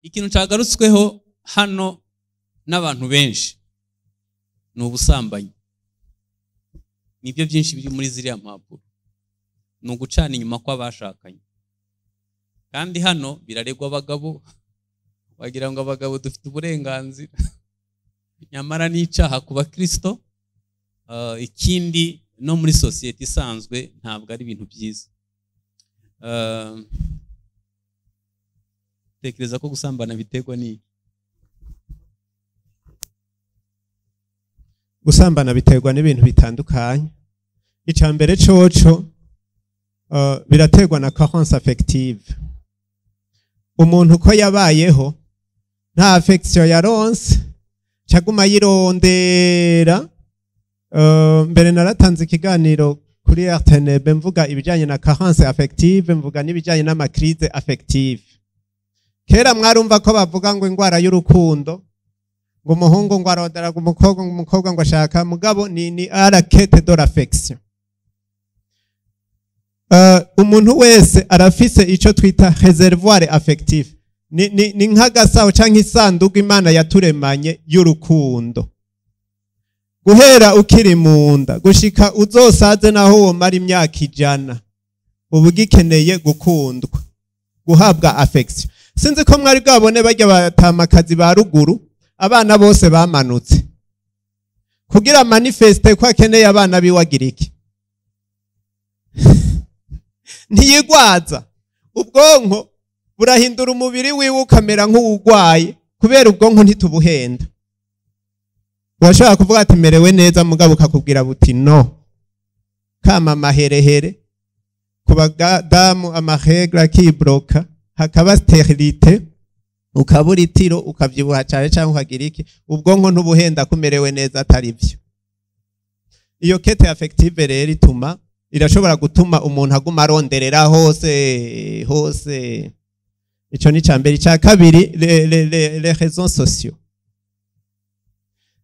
Ikintu cagarutsweho hano n'abantu benshi ni ubusambanyi. Nibyo byinshi biri muri ziriya mpapuro, ni ugucana inyuma kw'abashakanye. Kandi hano biraregwa abagabo, wagira ngo abagabo dufite uburenganzira, nyamara ni icyaha ku bakristo. Ikindi no muri sosiyete isanzwe ntabwo ari ibintu byiza. Tekereza ko gusambana biterwa n'iki? Gusambana biterwa n'ibintu bitandukanye. Icya mbere coco, biraterwa na carence affective. Umuntu uko yabayeho nta affection yaronse, caguma yirondera. Mbere naratanze ikiganiro kuri RTNB mvuga ibijanye na carence affective, mvuga n'ibijanye n'ama crise affective. Kera mwarumva ko bavuga ngo ingwara y'urukundo, ngo umuhungu ngo arondera umukobwa, ngo umukobwa ngo ashaka, mugabo ni à la quête de l'affection. Umuntu wese arafise ico twita réservoir affectif. Ni nk'agasaho canke isanduku Imana yaturemanye y'urukundo. Guhera ukiri mu nda gushika uzosaze, naho womara imyaka 100, uba ugikeneye gukundwa, guhabwa affection. Sinzi ko mwari bwabone barya batamakazi ba ruguru, abana bose bamanutse kugira manifeste ko akeneye abana biwe. Agira iki? Ntiyigwaza. Ubwonko burahindura umubiri wiwe ukamera nk'uwugwaye, kubera ubwonko ntitubuhenda. Urashobora kuvuga ati merewe neza, mugabo ukakubwira buti no kama amaherehere ku badamu, ama règles akibroka, hakaba stérilité, ukabura itiro, ukavyibuha cyane cyangwa ukagira iki. Ubwonko ntubuhenda kumerewe neza atari byo. Iyo quête affective rero ituma, irashobora gutuma umuntu aguma aronderera hose hose. Ico ni mbere. Icya kabiri, les réseaux sociaux,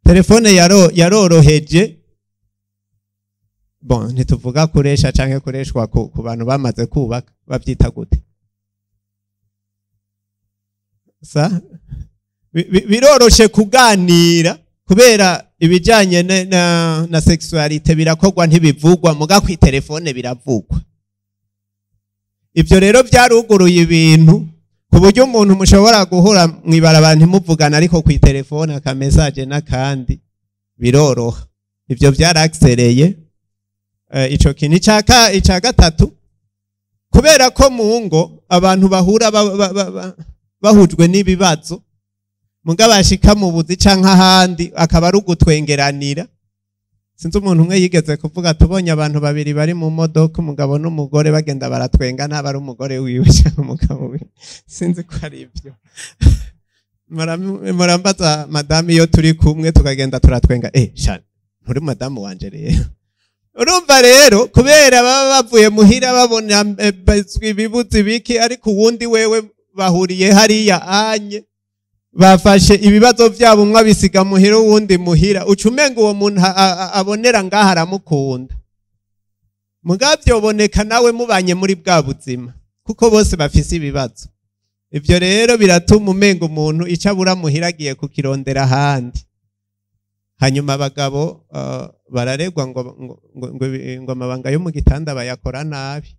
telefone yaroroheje. Bon, ntituvuga kuresha canke kureshwa ku bantu bamaze kubaka, bavyita gute? Sa biroroshe kuganira kubera ibijanye na sexualité birakorwa ntibivugwa, muga ku telefone biravugwa. Ibyo rero byaruguruye ibintu ku buryo umuntu mushobora guhura mw'ibarabara ntimuvugana, ariko ku telefone aka message n'akandi biroroha. Ibyo byarakisereye ico kintu. Ica gatatu, kubera ko mu ngo abantu bahura bahujwe n'ibibazo, muga bashika mu buzi canke ahandi akaba ari ugutwengeranira. Sinzi, umuntu umwe yigeze kuvuga, tubonye abantu babiri bari mu modoka, umugabo n'umugore, bagenda baratwenga, ntaba ari umugore wiwe cyangwa umugabo wiwe. Sinzi ko ari ibyo. Murambaza madamu iyo turi kumwe tukagenda turatwenga, sha nturi madamu wanje. Rero urumva rero, kubera baba bavuye muhira babona bazwi ibibuzi biki, ariko uwundi wewe bahuriye hariya anye bafashe ibibazo byabo, umwe abisiga muhira, uwundi muhira, uca umenga uwo muntu abonera ngaha aramukunda. Mugabo byoboneka nawe mubanye muri bwa buzima, kuko bose bafise ibibazo. Ibyo rero biratuma umenga umuntu icyo abura muhira agiye kukirondera ahandi. Hanyuma abagabo bararegwa ngo amabanga yo mu gitanda bayakora nabi.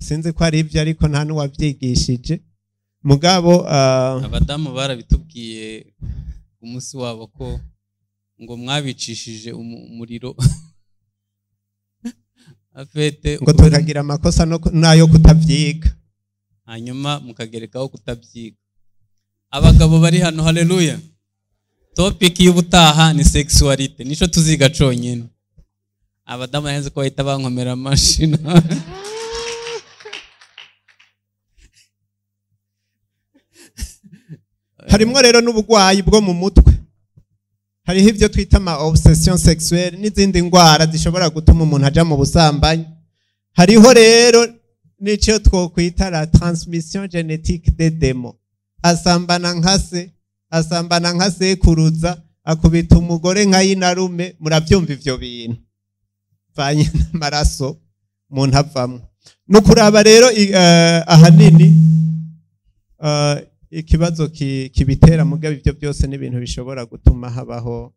Sinzi ko ari ibyo, ariko nta n'uwabyigishije, mugabo Abadamu barabitubwiye umunsi wabo ko ngo mwabicishije umuriro afete. Ngo tukagira amakosa n'ayo kutavyiga. Hanyuma mukagerekaho kutabyiga. Abagabo bari hano, haleluya! Topic y'ubutaha ni sexualité, nico tuziga conyene. Abadamu yanze ko bahita bankomera amashina. Harimwo rero n'ubugwayi bwo mu mutwe. Hariho ibyo twita ama obsession sexuelle n'izindi ndwara zishobora gutuma umuntu aja mu busambanyi. Hariho rero n'icyo twokwita la transmission génétique des démons. Asambana nka se, asambana nka sekuruza, akubita umugore nka yinarume. Murabyumva ivyo bintu vanye n'amaraso umuntu avamwo. Ni ukuraba rero ahanini. ikibazo kibitera, mugabo ibyo byose ni ibintu bishobora gutuma habaho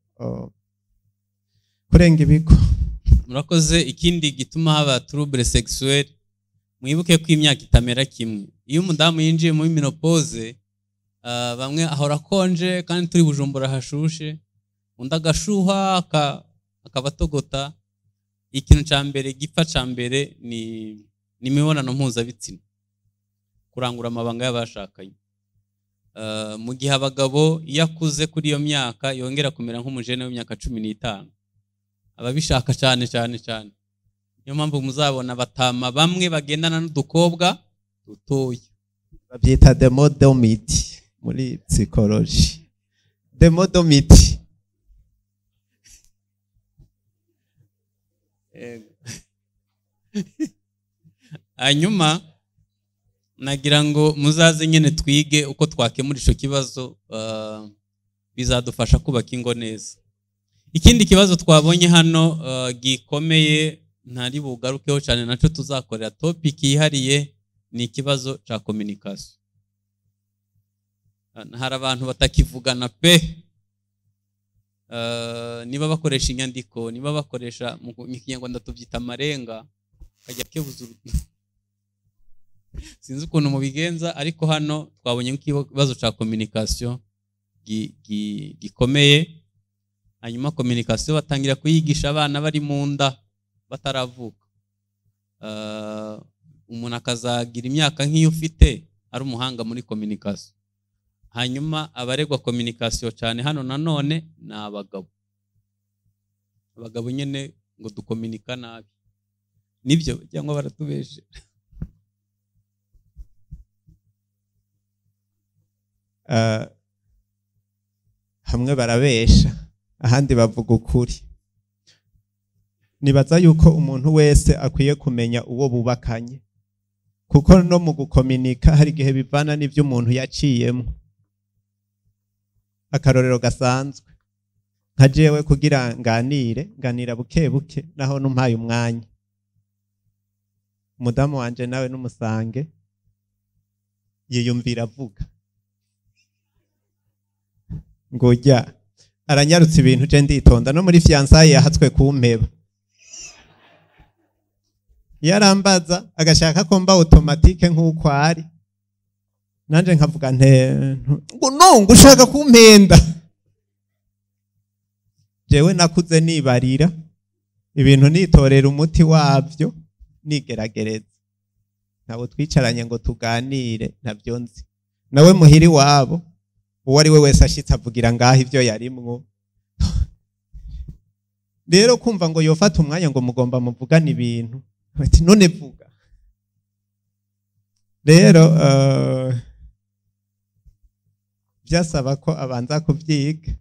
kurenga ibigo. Murakoze. Ikindi gituma haba trouble sexuelle, mwibuke ko imyaka itamera kimwe. Iyo umudamu yinjiye muri ménopause, bamwe ahora akonje kandi turi Bujumbura hashushe, undi agashuha akaba atogota. Ikintu cya mbere gipfa cya mbere ni imibonano mpuzabitsina, kurangura amabanga y'abashakanye. Mu gihe abagabo iyo akuze kuri iyo myaka yongera kumera nk'umujene w'imyaka 15, ababishaka cyane cyane cyane. Niyo mpamvu muzabona batama bamwe bagendana n'udukobwa dutoya. Babyita démon du midi muri psychologie, démon du midi. Yego. Hanyuma nagira ngo muzaze nyine twige uko twakemura icyo kibazo, bizadufasha kubaka ingo neza. Ikindi kibazo twabonye hano gikomeye, ntari bugarukeho cyane, nacyo tuzakorera topic yihariye, ni ikibazo cya communication. Hari abantu batakivugana pe. Niba bakoresha inyandiko, niba bakoresha mu Kinyarwanda tubyita amarenga, akajya kebuza, sinzi ukuntu mubigenza, ariko hano twabonye ko ikibazo cya communication gikomeye. Hanyuma communication batangira kuyigisha abana bari mu nda, bataravuka. Umuntu akazagira imyaka nk'iyo ufite ari umuhanga muri communication. Hanyuma abaregwa communication cyane hano nanone ni abagabo. Abagabo nyine ngo dukominika nabi, nibyo cyangwa baratubeshe? Hamwe barabesha, ahandi bavuga ukuri. Nibaza yuko umuntu wese akwiye kumenya uwo bubakanye, kuko no mu gukominika hari igihe bivana n'ibyo umuntu yaciyemo. Akarorero gasanzwe, nka jewe kugira nganire, nganira buke buke, naho numpaye umwanya. Umudamu wanje nawe n'umusange yiyumvira avuga ngo jya aranyarutse ibintu, je nditonda. No muri fiançailles yahatswe kumpeba, yarambaza agashaka ko mba automatique nk'uko ari, nanje nkavuga nte ngo no, ngo ushaka kumpenda. Jewe nakuze nibarira ibintu, nitorera umuti wabyo, nigeragereza. Ntabwo twicaranye ngo tuganire, ntabyo nzi. Nawe muhiri wabo, uwo ari we wese ashitse avugira ngaho ibyo yarimwo. Rero kumva ngo yofata umwanya ngo mugomba muvugane ibintu, ati none vuga. Rero byasaba ko abanza kubyiga.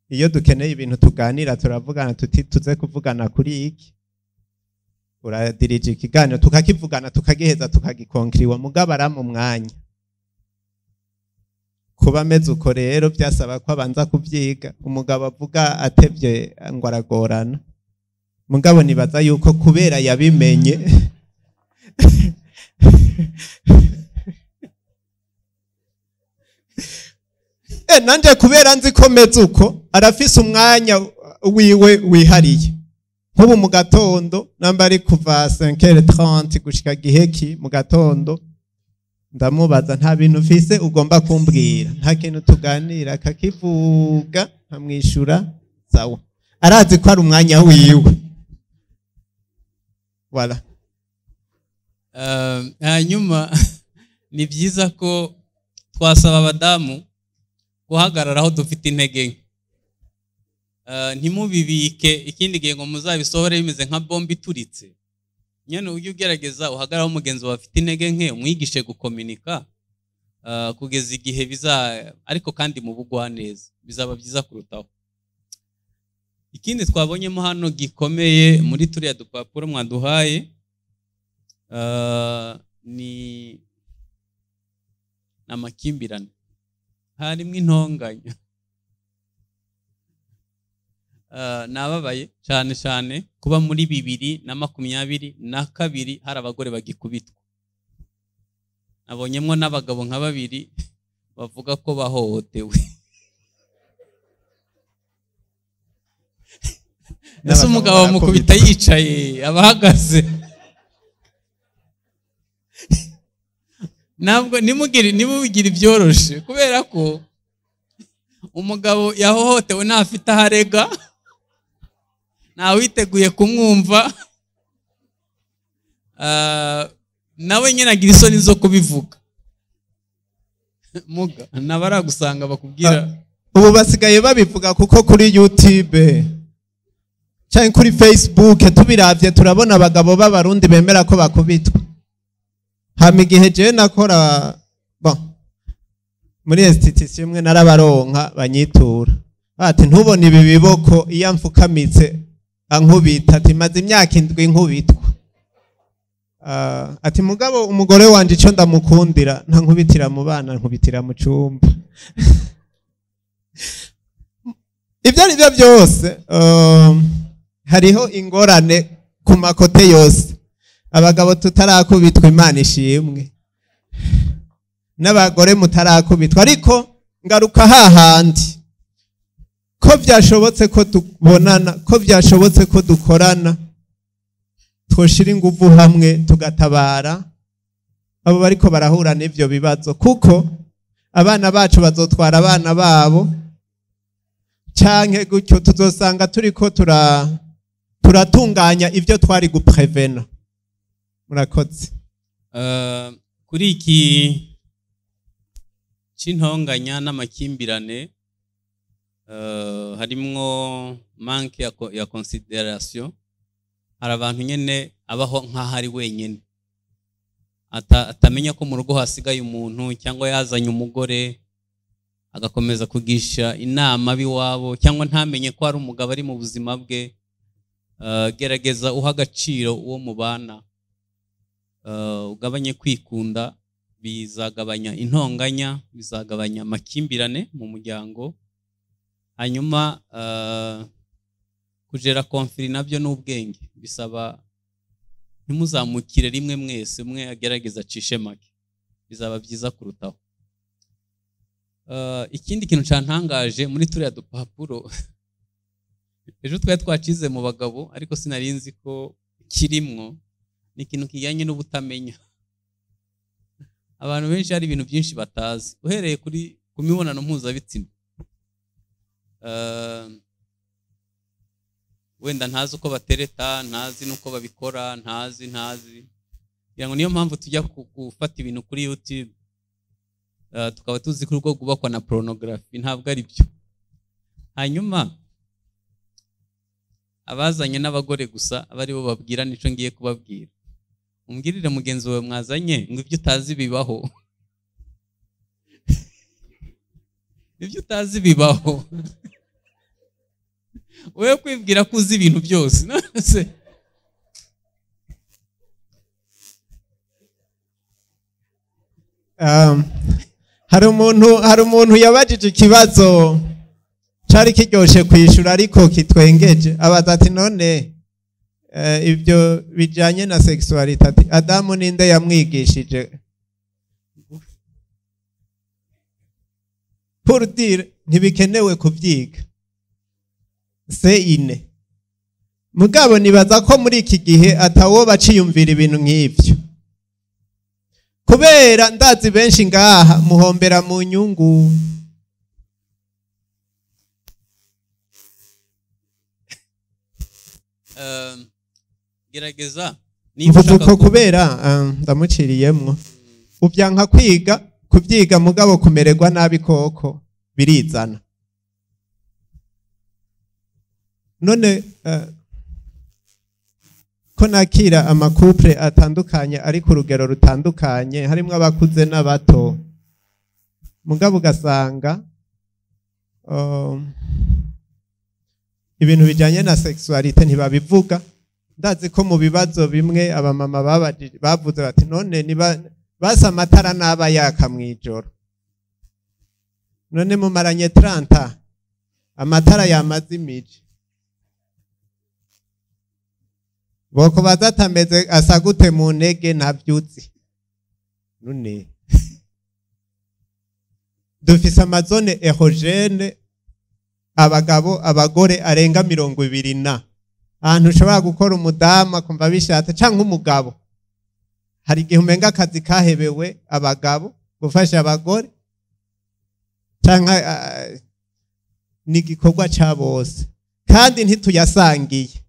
Iyo dukeneye ibintu tuganira, turavugana tuti tuze kuvugana kuri iki, uradirije ikiganiro, tukakivugana, tukagiheza, tukagikonkiriwa, mugabo mu mwanya kuba ameze uko. Rero byasaba ko abanza kubyiga. Umugabo avuga atevye ngo aragorana, mugabo nibaza yuko kubera yabimenye. Nanje kubera nzi ko meze uko, arafise umwanya wiwe wihariye. Nk'ubu mu gatondo, namba ari kuva 5h30 gushika giheki mu gatondo, ndamubaza: "Nta bintu ufise ugomba kumbwira?" Nta kintu tuganira, akakivuga nkamwishura, sawa. Arazi ko ari umwanya wiwe, voilà. Hanyuma ni byiza ko twasaba abadamu guhagarara aho dufite intege nke. Ntimubibike ikindi gihe ngo muzabisohore bimeze nka bombe ituritse. Nyine ujye ugerageza uhagarare aho mugenzi wawe afite intege nke, umwigishe gukominika, kugeza igihe biza, ariko kandi mu bugwaneza bizaba byiza kurutaho. Ikindi twabonyemo hano gikomeye muri turiya dupapuro mwaduhaye, ni amakimbirane, harimo intonganya. Nababaye cyane cyane kuba muri 2022 hari abagore bagikubitwa. Nabonyemo n'abagabo nka babiri. Bavuga ko bahohotewe. Ese umugabo bamukubita yicaye, abahagaze? Ntabwo nimugire ibyoroshe, kubera ko umugabo yahohotewe ntafite aho arega, ntawiteguye kumwumva, nawe nyine agira isoni zo kubivuga. Muga nabaragusanga bakubwira. Ubu basigaye babivuga kuko kuri YouTube cyangwa kuri Facebook tubiravye turabona abagabo b'abarundi bemera ko bakubitwa. Hama igihe jewe nakora bon muri institution imwe narabaronka banyitura, ati ntubone ibi biboko iyo amfukamitse ankubita, ati maze imyaka 7 nkubitwa. Ati mugabo umugore wanje ico ndamukundira ntankubitira mu bana, nkubitira mu cumba. Ibyo ari byo byose, hariho ingorane ku makote yose. Abagabo tutarakubitwa Imana ishimwe, n'abagore mutarakubitwa. Ariko ngaruka hahandi ko byashobotse ko tubonana, ko byashobotse ko dukorana, twoshira inguvu hamwe tugatabara abo bariko barahura n'ivyo bibazo, kuko abana bacu bazotwara abana babo canke gutyo tuzosanga turiko turatunganya ivyo twari guprevena. Murakoze. Kuri iki c'intonganya n'amakimbirane, harimwo manque ya consideration. Hari abantu nyene abaho nk'aho ari wenyene, atamenya ko mu rugo hasigaye umuntu, cyangwa yazanye umugore agakomeza kugisha inama b'iwabo, cyangwa ntamenye ko hari umugabo ari mu buzima bwe. Gerageza uha agaciro uwo mubana, ugabanye kwikunda, bizagabanya intonganya, bizagabanya amakimbirane mu muryango. Hanyuma kujera conflit nabyo n'ubwenge, bisaba ntimuzamukire rimwe mwese, umwe agerageza acishe make, bizaba byiza kurutaho. Ikindi kintu cantangaje muri turiya dupapuro ejo twari twacize mu bagabo, ariko sinari nzi ko kirimwo, ni ikintu kijyanye n'ubutamenya. Abantu benshi hari ibintu byinshi batazi, uhereye kuri ku mibonano mpuzabitsina. Wenda ntazi uko batereta, ntazi nuko babikora, ntazi. Kugira ngo niyo mpamvu tujya gufata ibintu kuri YouTube, tukaba tuzi ko urugo rwubakwa na pornography, ntabwo ari byo. Hanyuma abazanye n'abagore gusa abari bo babwira nico ngiye kubabwira. Umbwirire mugenzi wawe mwazanye ngo ibyo utazi bibaho. Ibyo utazi bibaho. Wewe kwibwira ko uzi ibintu byose. Hari umuntu yabajije ikibazo cari kiryoshe kwishura ariko kitwengeje, abaza ati none ibyo bijanye na sexuality, ati Adamu ninde yamwigishije? Pour dire ntibikenewe kuvyiga, c'est inné. Mugabo nibaza ko muri iki gihe atawo baciyumvira ibintu nk'ivyo, kubera ndazi benshi ngaha muhombera mu nyungu. Gerageza niba ushaka kubera ndamuciriyemwo uvyanka kwiga kuvyiga, mugabo kumererwa nabi koko birizana. None ko nakira amakouple atandukanye ari ku rugero rutandukanye, harimwo abakuze n'abato, mugabo ugasanga ibintu bijanye na sexualité ntibabivuga. Ndazi ko mu bibazo bimwe abamama bavuze bati none niba basa amatara n'aba yaka mwijoro, none mumaranye 30 amatara yamazimije, boko bazatameze asagute mu ntege ntavyuzi. None Dufise ama zones érogènes, abagabo, abagore arenga 20 na ahantu ushobora gukora umudamu akumva bishatse canke umugabo. Hari igihe umenga akazi kahebewe abagabo gufasha abagore, canke ni igikorwa ca bose, kandi ntituyasangiye.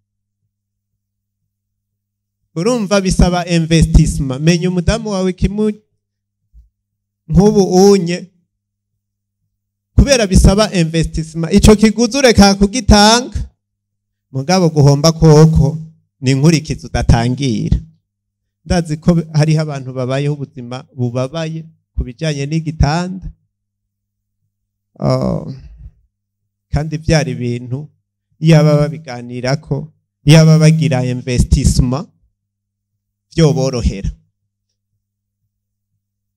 Urumva bisaba investissement. Menya umudamu wawe kimu nk'ubu unye, kubera bisaba investissement. Ico kiguzi ureka kugitanga, mugabo guhomba koko ni inkurikizi udatangira. Ndazi ko hariho abantu babayeho ubuzima bubabaye ku bijanye n'igitanda, kandi byari ibintu iyaba babiganirako, iyaba bagira investissement, byoborohera.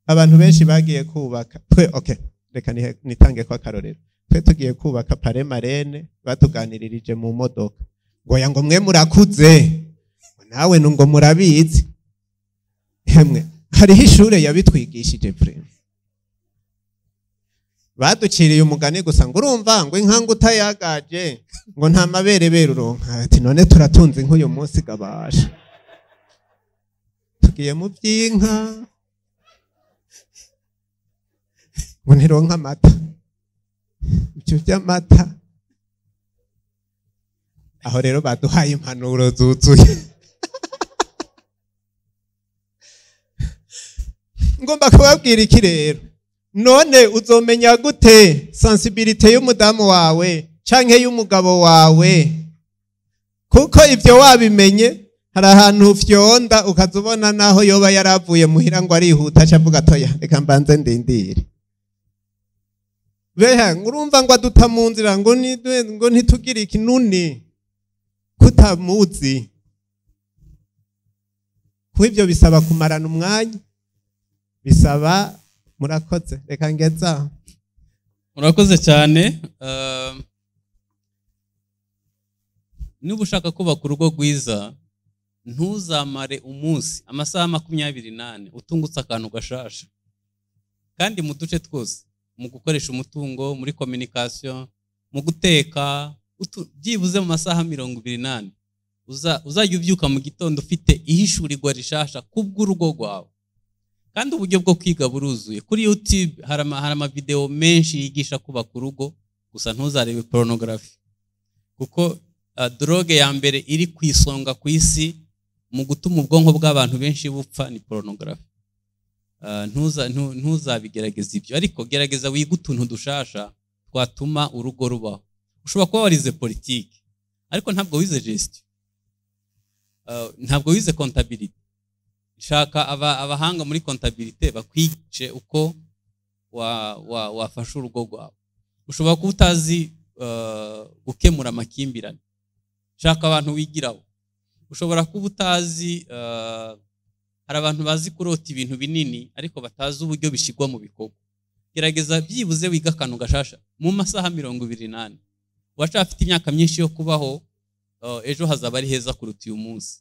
Abantu benshi bagiye kubaka, twe, okay, reka nitange ko akarorero. Twe tugiye kubaka, parrain marraine batuganiririje mu modoka ngo ya ngo mwe murakuze, ngo nawe ngo murabizi. Hemwe, hariho ishure yabitwigishije vraiment. Baduciriye umugani gusa ngo urumva ngo inka ngo utayagaje ngo nta mabere bere uronka. Ati none turatunze inka uyu munsi gabasha, tugiye mu by'inka ngo ntironka amata, ibyo by'amata. Aho rero baduhaye impanuro zuzuye. Ngomba kubabwira iki rero? None uzomenya gute sensibilité y'umudamu wawe canke y'umugabo wawe? Kuko ibyo wabimenye, hari ahantu ufyonda ukazubona naho yoba yaravuye muhira ngo arihuta, aca avuga atoya reka mbanze ndindire. Beha ngurumva ngo aduta mu nzira, ngo ngo ntitugire ikinuni kutamuzi. Kuko ibyo bisaba kumarana umwanya, bisaba. Murakoze, reka ngeza. Murakoze cyane. Niba ushaka kubaka urugo rwiza, ntuzamare umunsi, amasaha 24, utungutse akantu gashasha, kandi mu duce twose, mu gukoresha umutungo, muri communication, mu guteka, byibuze mu masaha 24 uzajya ubyuka mu gitondo ufite ihishurirwa rishasha kubw'urugo rwawe. Kandi uburyo bwo kwiga buruzuye kuri YouTube, hari amavideo menshi yigisha kubaka urugo. Gusa ntuzarebe pornography, kuko drogue ya mbere iri ku isonga ku isi mu gutuma ubwonko bw'abantu benshi bupfa ni pornography. Ntuzabigerageza ibyo, ariko gerageza wige utuntu dushasha twatuma urugo rubaho. Ushobora kuba warize politiki, ariko ntabwo wize gestion, ntabwo wize comptabilité. Shaka abahanga muri comptabilité bakwigishe uko wafasha urugo rwawe. Ushobora kuba utazi gukemura amakimbirane, shaka abantu wigiraho. Ushobora kuba utazi, hari abantu bazi kurota ibintu binini ariko batazi uburyo bishigwa mu bikorwa. Gerageza byibuze wiga akantu gashasha mu masaha 24. Uwacafite imyaka myinshi yo kubaho, ejo hazaba ari heza kuruta uyu munsi.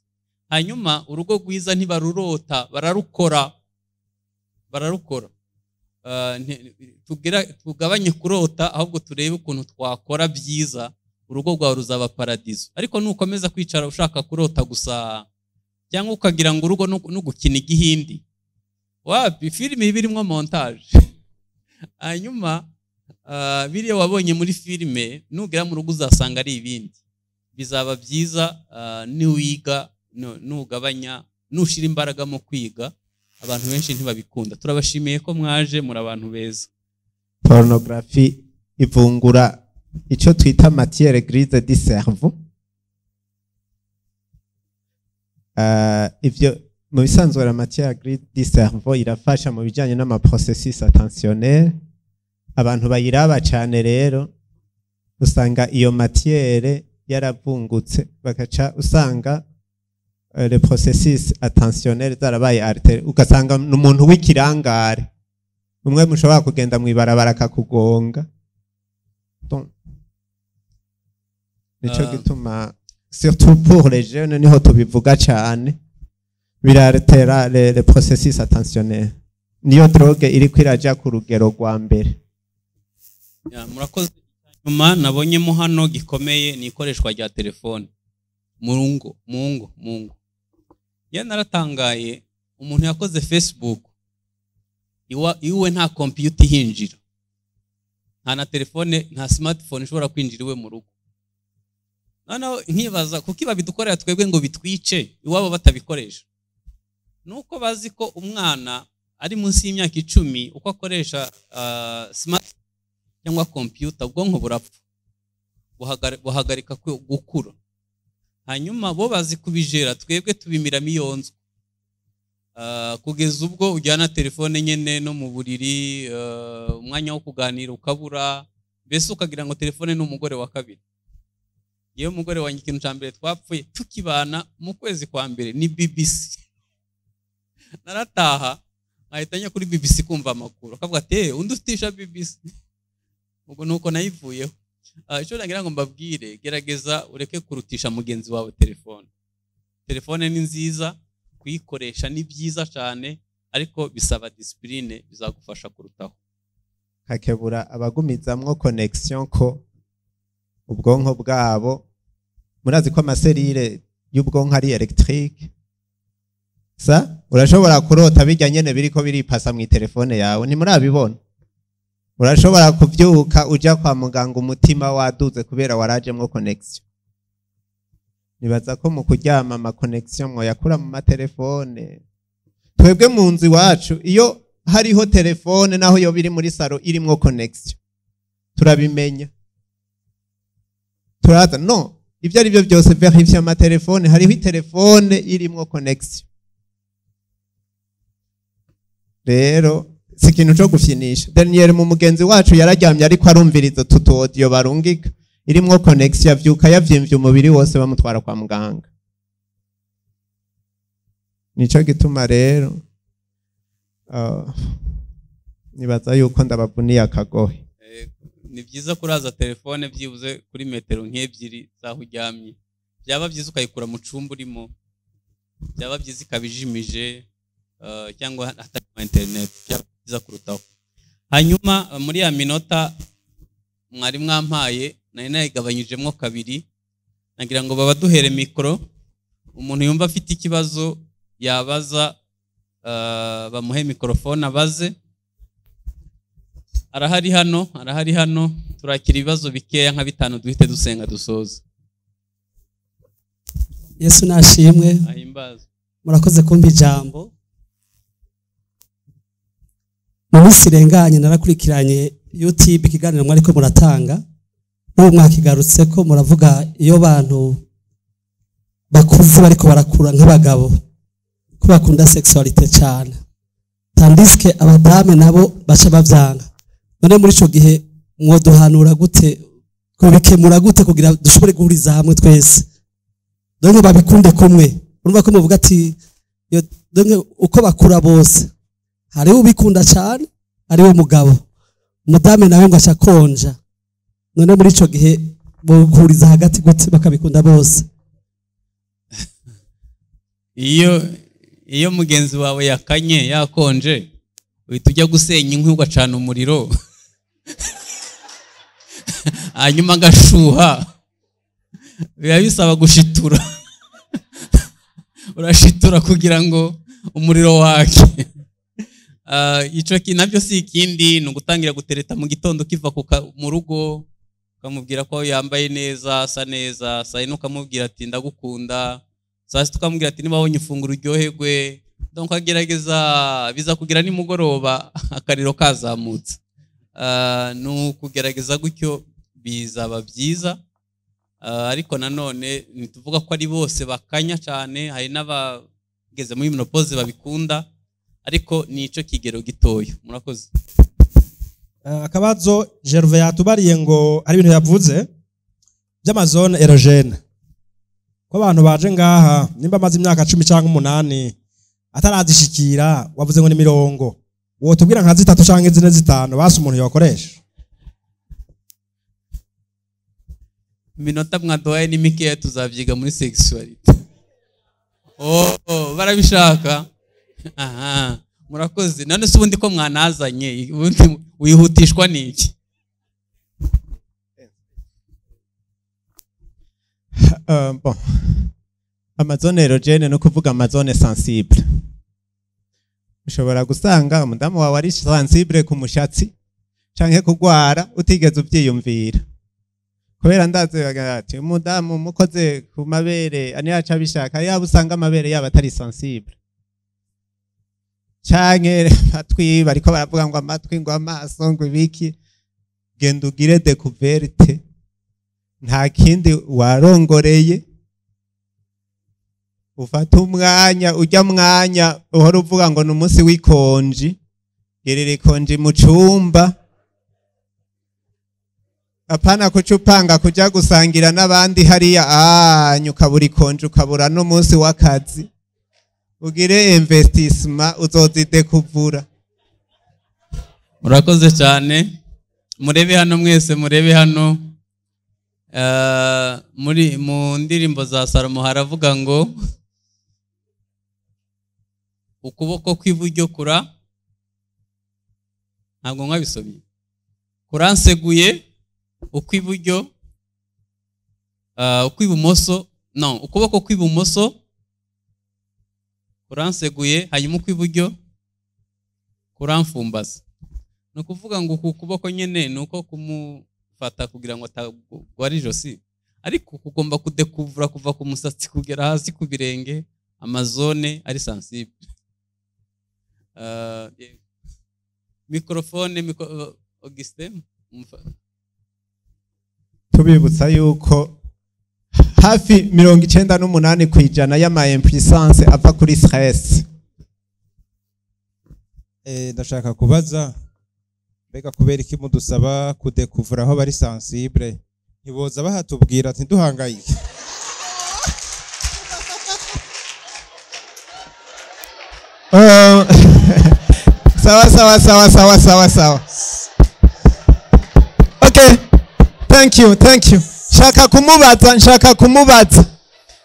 Hanyuma urugo rwiza ntibarurota, bararukora, bararukora. Tugabanye kurota, ahubwo turebe ukuntu twakora byiza, urugo rwawe ruzaba paradizo. Ariko nukomeza kwicara ushaka kurota gusa, cyangwa ukagira ngo urugo no gukina igihindi, wapi, filime iba irimo montage. Hanyuma biriya wabonye muri filime, nugera mu rugo uzasanga ari ibindi. Bizaba byiza niwiga, nugabanya, nushira imbaraga mu kwiga. Abantu benshi ntibabikunda. Turabashimiye ko mwaje, muri abantu beza. Pornography ivungura icyo twita matière grise du cerveau. Ivyo mu bisanzwe, la matière grise du cerveau irafasha mu bijanye n'ama processus attentionnel. Abantu bayiraba cyane rero usanga iyo matière yaravungutse, bakaca usanga le processus attentionnel zarabaye altéré, ugasanga n'umuntu w'ikirangare, umwe mushobora kugenda mw'ibarabara akakugonga. Donc nico gituma surtout pour les jeunes niho tubivuga cyane, biraltera les processus attentionnels. Niyo drogue iriko iraja ku rugero rwa mbere. Ya, murakoze. Nyuma nabonyemo hano gikomeye ni ikoreshwa rya telefone mu ngo mu ngo mu ngo. Ya, naratangaye, umuntu yakoze Facebook iwe nta computer ihinjira, nta na telefone, nta smartphone ishobora kwinjira iwe mu rugo. Noneho nkibaza kuko babidukorera twebwe ngo bitwice, iwabo batabikoresha. Nuko bazi ko umwana ari munsi y'imyaka 10 uko akoresha smart cyangwa computer, ubwonko burapfa, buhagarika gukura. Hanyuma bo bazi kubijera, twebwe tubimiramo iyonzwe. Kugeza ubwo ujyana telefone nyene no mu buriri, umwanya wo kuganira ukabura, mbese ukagira ngo telefone ni umugore wa kabiri. Yewe, umugore wanjye ikintu cya mbere twapfuye tukibana mu kwezi kwa mbere ni BBC. Narataha nkahita njya kuri BBC kumva amakuru, akavuga ati undi utisha BBC. Ubwo nuko nayivuyeho. Icyo nagira ngo mbabwire, gerageza ureke kurutisha mugenzi wawe telefone. Telefone ni nziza, kuyikoresha ni byiza cyane, ariko bisaba discipline, bizagufasha kurutaho. Hakebura abagumizamwo connexion ko ubwonko bwabo, murazi ko ama cellules y'ubwonko ari électrique. Sa urashobora kurota bijya nyene biriko biripasa mu telefone yawe, ntimurabibona? Urashobora kuvyuka uja kwa muganga umutima waduze kubera warajemwo connexion. Nibaza ko mu kuryama ama connexion mwoyakura mu matelefone. Twebwe mu nzu iwacu iyo hariho telefone, naho yo biri muri salon irimwo connexion, turabimenya, turaza. No ibyo ari byo byose, vérifier amatelefone, hariho itelefone irimwo connexion. Rero si ikintu co gufyinisha. Daniel mu mugenzi wacu yararyamye ariko arumviriza utu audio barungika irimwo connexion, avyuka yavyimvye umubiri wose, bamutwara kwa muganga. Nico gituma rero nibaza yuko ndabavuniye akagohe. Ni byiza kuraza telefone byibuze kuri metero nk'ebyiri z'aho uryamye. Byaba byiza ukayikura mu cumba urimo, byaba byiza ikaba ijimije cyangwa hatarimo internet, byaba byiza kurutaho. Hanyuma muri ya minota mwari mwampaye nari nayigabanyijemo kabiri, nagira ngo babaduhere mikoro, umuntu yumva afite ikibazo yabaza, bamuhe mikorofone abaze. Arahari hano, arahari hano. Turakira ibibazo bikeya nka bitanu, duhite dusenga dusoze. Yesu nashimwe. Ahimbaze. Murakoze kumpa ijambo. Mu minsi irenganye narakurikiranye YouTube ikiganiro mwariko muratanga, n'ubu mwakigarutse ko muravuga iyo bantu bakuze bariko barakura nk'abagabo ko bakunda sexualité cyane, tandis que abadame nabo baca bavyanga. None muri ico gihe mwoduhanura gute, kubikemura gute kugira dushobore guhuriza hamwe twese, donc babikunde kumwe? Urumva ko muvuga ati donc uko bakura bose hariho ubikunda cyane ariwe mugabo, umudame nawe ngo aca konja. None muri ico gihe bohuriza hagati gute bakabikunda bose? Iyo mugenzi wawe yakanye, yakonje, uhita ujya gusenya inkwi ugacana umuriro, hanyuma agashuha. Biba bisaba gushitura, urashitura kugira ngo umuriro wake. Ico nabyo si ikindi, ni ugutangira gutereta mu gitondo kiva mu rugo, ukamubwira ko yambaye neza, asa neza. Saa yine ukamubwira ati ndagukunda, saa sita ukamubwira ati niba wabonye ifunguro uryoherwe. Donc agerageza, biza kugira nimugoroba akariro kazamutse. Ni ukugerageza gutyo bizaba byiza. Ariko nanone ntituvuga ko ari bose bakanya cyane, hari n'abageze muri ménopause babikunda, ariko ni ico kigero gitoya. Murakoze. Akabazo, Gervais yatubariye ngo ari ibintu yavuze by'ama zones érogènes, ko abantu baje ngaha nimba amaze imyaka 10 cyangwa 8 atarazishikira, wavuze ngo ni mirongo, wotubwira nka zitatu canke zine, zitanu basi umuntu yokoresha? Iminota mwaduhaye ni mikeya, tuzabyiga muri sexualité. Oh, barabishaka. Aha, murakoze. None se ubundi ko mwanazanye, ubundi wihutishwa n'iki? Bon, amazone érogène no kuvuga amazone sensible. Ushobora gusanga umudamu wawe ari sensible ku mushatsi canke kugwara utigeze uvyiyumvira, kubera ndazi bagira ati umudamu mukoze ku mabere ani yaca abishaka, yaba usanga amabere yaba atari sensible, canke amatwi, bariko baravuga ngo amatwi, ngo amaso, ngo ibiki. Genda ugire découverte, nta kindi warongoreye. Ufata umwanya, ujya mwanya uhora uvuga ngo ni umunsi w'ikonji, gerera ikonji mu cumba, apana kuca upanga kuja gusangira n'abandi hariya anyu, ukabura ikonji, ukabura n'umunsi w'akazi. Ugire investissement, uzozidekuvura. Murakoze cyane. Murebe hano mwese, murebe hano. Muri mu Ndirimbo za Salomo haravuga ngo ukuboko kw'iburyo kura, ntabwo mwabisomye, kuranseguye ukw'iburyo, ukw'ibumoso, no ukuboko kw'ibumoso kuranseguye, hanyuma ukw'iburyo kuramfumbaza. Ni ukuvuga ngo uku kuboko nyine ni uko kumufata kugira ngo atagwara ijosi, ariko kugomba kudekuvura kuva ku musatsi kugera hasi ku birenge, amazone ari sensible. Microphone Augustin. Tubibutsa yuko hafi 98% y'ama impuissance ava kuri stress. Ndashaka kubaza, mbega kubera iki mudusaba kudekuvura aho bari sensible? Ntiboza bahatubwira ati ntiduhangayike? Sawa sawa sawa sawa sawa sawa, okay, thank you, thank you. Nshaka kumubaza, nshaka kumubaza,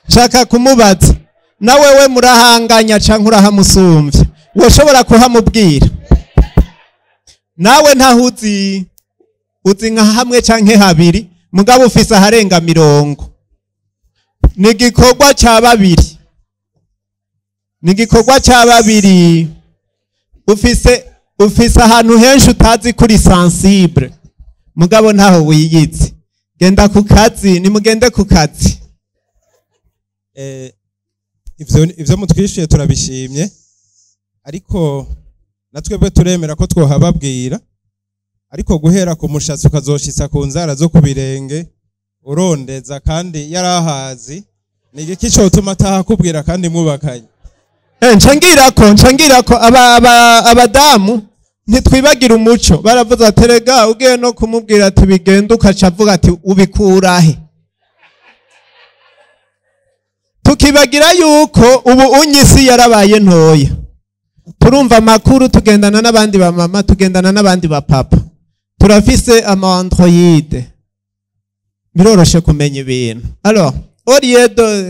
nshaka kumubaza, nawe we murahanganya canke urahamusumvya, woshobora kuhamubwira? Nawe ntahuzi, uzi nka hamwe canke habiri, mugabo ufise aharenga 50. Ni igikorwa ca babiri, ni igikorwa ca babiri. Ufise ahantu henshi utazi kuri sensible, mugabo ntaho wiyizi. Genda ku kazi, nimugende ku kazi. Ivyo mutwishuye turabishimye, ariko natwebwe turemera ko twohababwira, ariko guhera ku mushatsi ukazoshitsa ku nzara zo ku birenge urondeza kandi yarahazi, ni igiki cotuma atahakubwira kandi mwubakanye? Nca ngirako abadamu ntitwibagira umuco. Baravuze ati rega ugiye no kumubwira ati bigenda, ukaca avuga ati ubikurahe? Tukibagira yuko ubu unyisi yarabaye ntoya, turumva amakuru, tugendana n'abandi ba mama, tugendana n'abandi ba papa, turafise ama Android, biroroshe kumenya ibintu. Alors, au lieu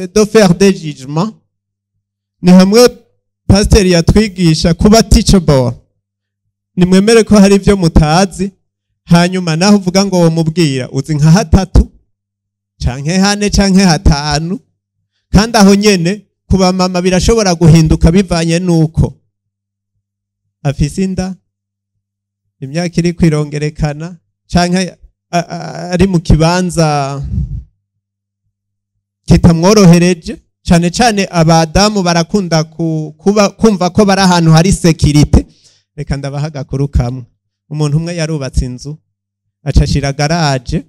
de faire des jugements, ni hamwe pasiteri yatwigisha kuba teachable. Nimwemere ko hari ibyo mutazi, hanyuma naho uvuga ngo womubwira, uzi nka hatatu canke hane canke hatanu, kandi aho nyene kuba mama birashobora guhinduka bivanye nuko afise inda, imyaka iri kwirongerekana, canke ari mu kibanza kitamworohereje. Cane cane abadamu barakunda kuba kumva ko bari ahantu hari sécurité. Reka ndabaha agakuru kamwe. Umuntu umwe yarubatse inzu, acashira garage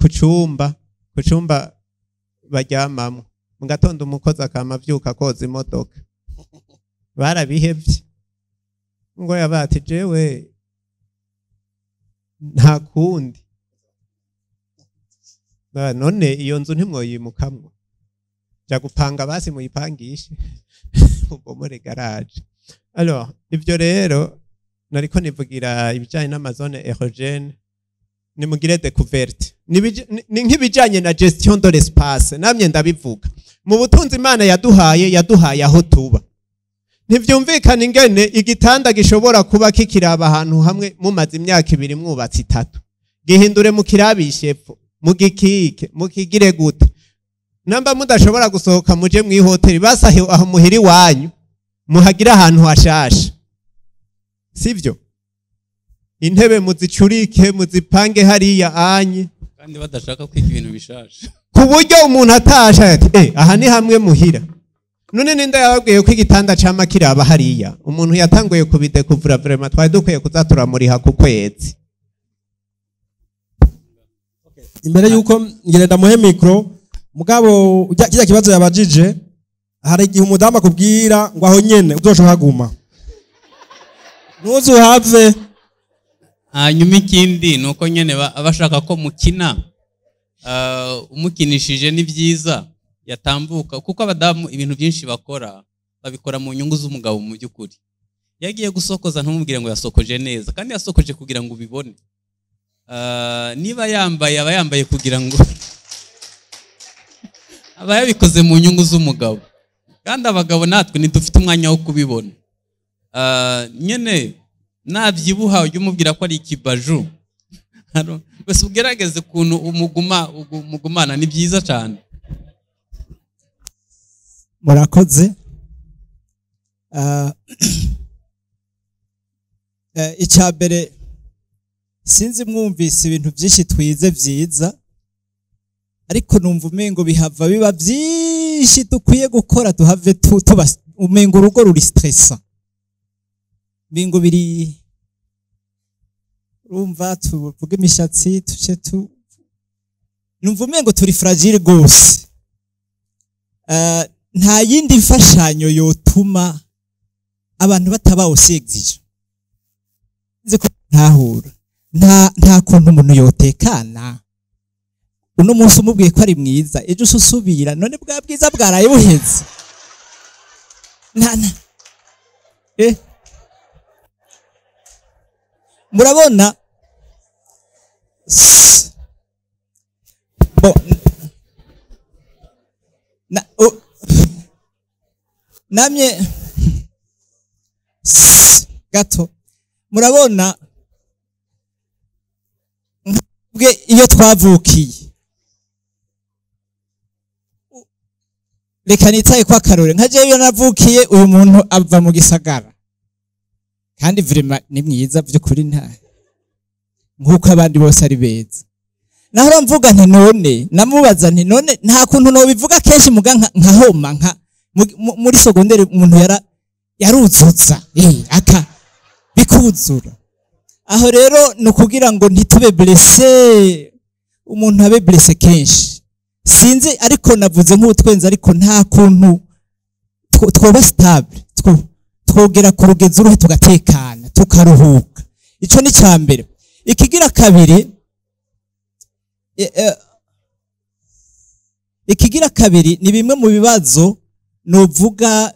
ku cumba baryamamwo. Mu gatondo umukozi akama avyuka koza imodoka. Barabihevye, ngo yabati jewe nta kundi. None iyo nzu ntimwoyimukamwo, ja gupanga basi muyipangishe, mubomore garage. Alors, ivyo rero nariko nivugira ibijanye n'amazone érogène. Nimugire découverte. Ni nk'ibijanye na gestion de l'espace. Namye ndabivuga, mu butunzi Imana yaduhaye, yaduhaye aho tuba. Ntivyumvikana ingene igitanda gishobora kuba kikiraba ahantu hamwe mumaze imyaka 2 mwubatse, 3. Gihindure, mukirabishe epfo. Mugikike, mukigire gute. Namba mudashobora gusohoka muje mw'ihoteli, basahe aho muhiri wanyu, muhagira ahantu hashasha. Sivyo? Intebe muzicurike, muzipange hariya anye. Kandi badashaka kwiga ibintu bishasha. Ku buryo umuntu atasha ati aha ni hamwe muhira. None ninde yababwiye ko igitanda cama kiraba hariya? Umuntu yatanguye kubidekuvura vraiment twari dukwiye kuza turamuriha ku kwezi. Imbere yuko ngire ndamuhe micro, mugabo kijya kibazo yabajije, hari igihe umudamu akubwira ngo aho nyene uzoca uhaguma, ntuzuhave. Hanyuma ikindi ni uko nyene bashaka ko mukina, umukinishije ni byiza yatambuka, kuko abadamu ibintu byinshi bakora babikora mu nyungu z'umugabo. Mu by'ukuri iyo agiye gusokoza ntumubwire ngo yasokoje neza, kandi yasokoje kugira ngo ubibone. Niba yambaye, aba yambaye kugira ngo aba yabikoze mu nyungu z'umugabo, kandi abagabo natwe ntidufite umwanya wo kubibona. Nyene nabyibuha ujye umubwira ko ari ikibaju. Bese ugerageze ukuntu umugumana, ni byiza cyane. Murakoze. Icya mbere, sinzi mwumvise ibintu byinshi twize byiza, ariko numva umengo bihava biba byinshi dukwiye gukora, duhave tuba umengo urugo ruri stressant, umengo biri, urumva, tuvuge imishatsi tuce tu numva umengo turi fragile gose. Nta yindi mfashanyo yotuma abantu bataba aussi exigent? Nzi ko ntahura, nta kuntu umuntu yotekana. Uno munsi umubwiye ko ari mwiza, ejo ususubira, none bwa bwiza bwaraye buheze? Nta murabona bon na namye gato, murabona bwe iyo twavukiye, reka nitaye kwa karore nka jewe, iyo navukiye, uyu muntu ava mu gisagara, kandi vraiment ni mwiza by'ukuri, nta nk'uko abandi bose ari beza. Naho mvuga nti none, namubaza nti none nta kuntu nobivuga kenshi muga nkahoma nka muri secondaire umuntu yara yaruzuza aka bikuzura. Aho rero ni ukugira ngo ntitube blessé, umuntu abe blessé kenshi, sinzi, ariko navuze nk'utwenze, ariko nta kuntu twoba stable, twogera ku rugezo uruhe tugatekana, tukaruhuka? Ico ni ca mbere. Ikigira kabiri ni bimwe mu bibazo novuga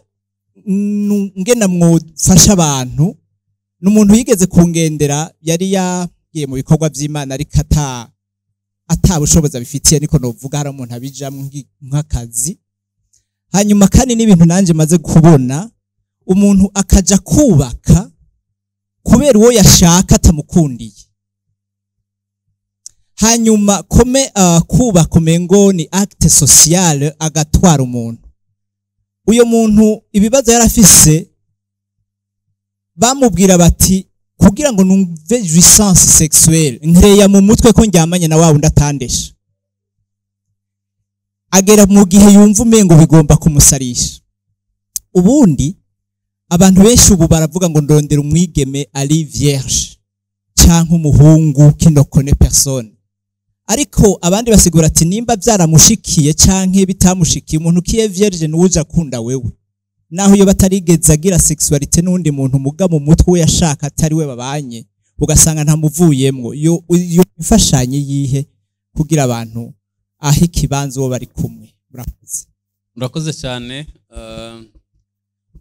ngena mwofasha abantu. N'umuntu yigeze kungendera, yari yagiye mu bikorwa by'Imana, ariko ata bushobozi abifitiye, niko novuga. Hari umuntu abijamwo nk'akazi. Hanyuma kandi n'ibintu nanjye maze kubona, umuntu akaja kubaka kubera uwo yashaka atamukundiye, hanyuma comme kubaka umengo ni acte social, agatwara umuntu. Uyo muntu ibibazo yarafise, bamubwira bati kugira ngo numve jouissance sexuelle, nkereya mu mutwe ko ndyamanye na wa wundi atandesha. Agera mu gihe yumva umengo bigomba kumusarisha. Ubundi abantu benshi ubu baravuga ngo ndondera umwigeme ari vierge canke umuhungu qui ne connaît personne, ariko abandi basigura ati nimba byaramushikiye canke bitamushikiye, umuntu qui est vierge nuwuja akunda wewe, naho iyo batarigeze agira sexualité n'undi muntu, muga mu mutwe we yashaka atari we babanye, ugasanga ntamuvuyemwo. Iyo imfashanyo yihe kugira abantu aho ikibanza uwo bari kumwe? Murakoze. Murakoze cyane.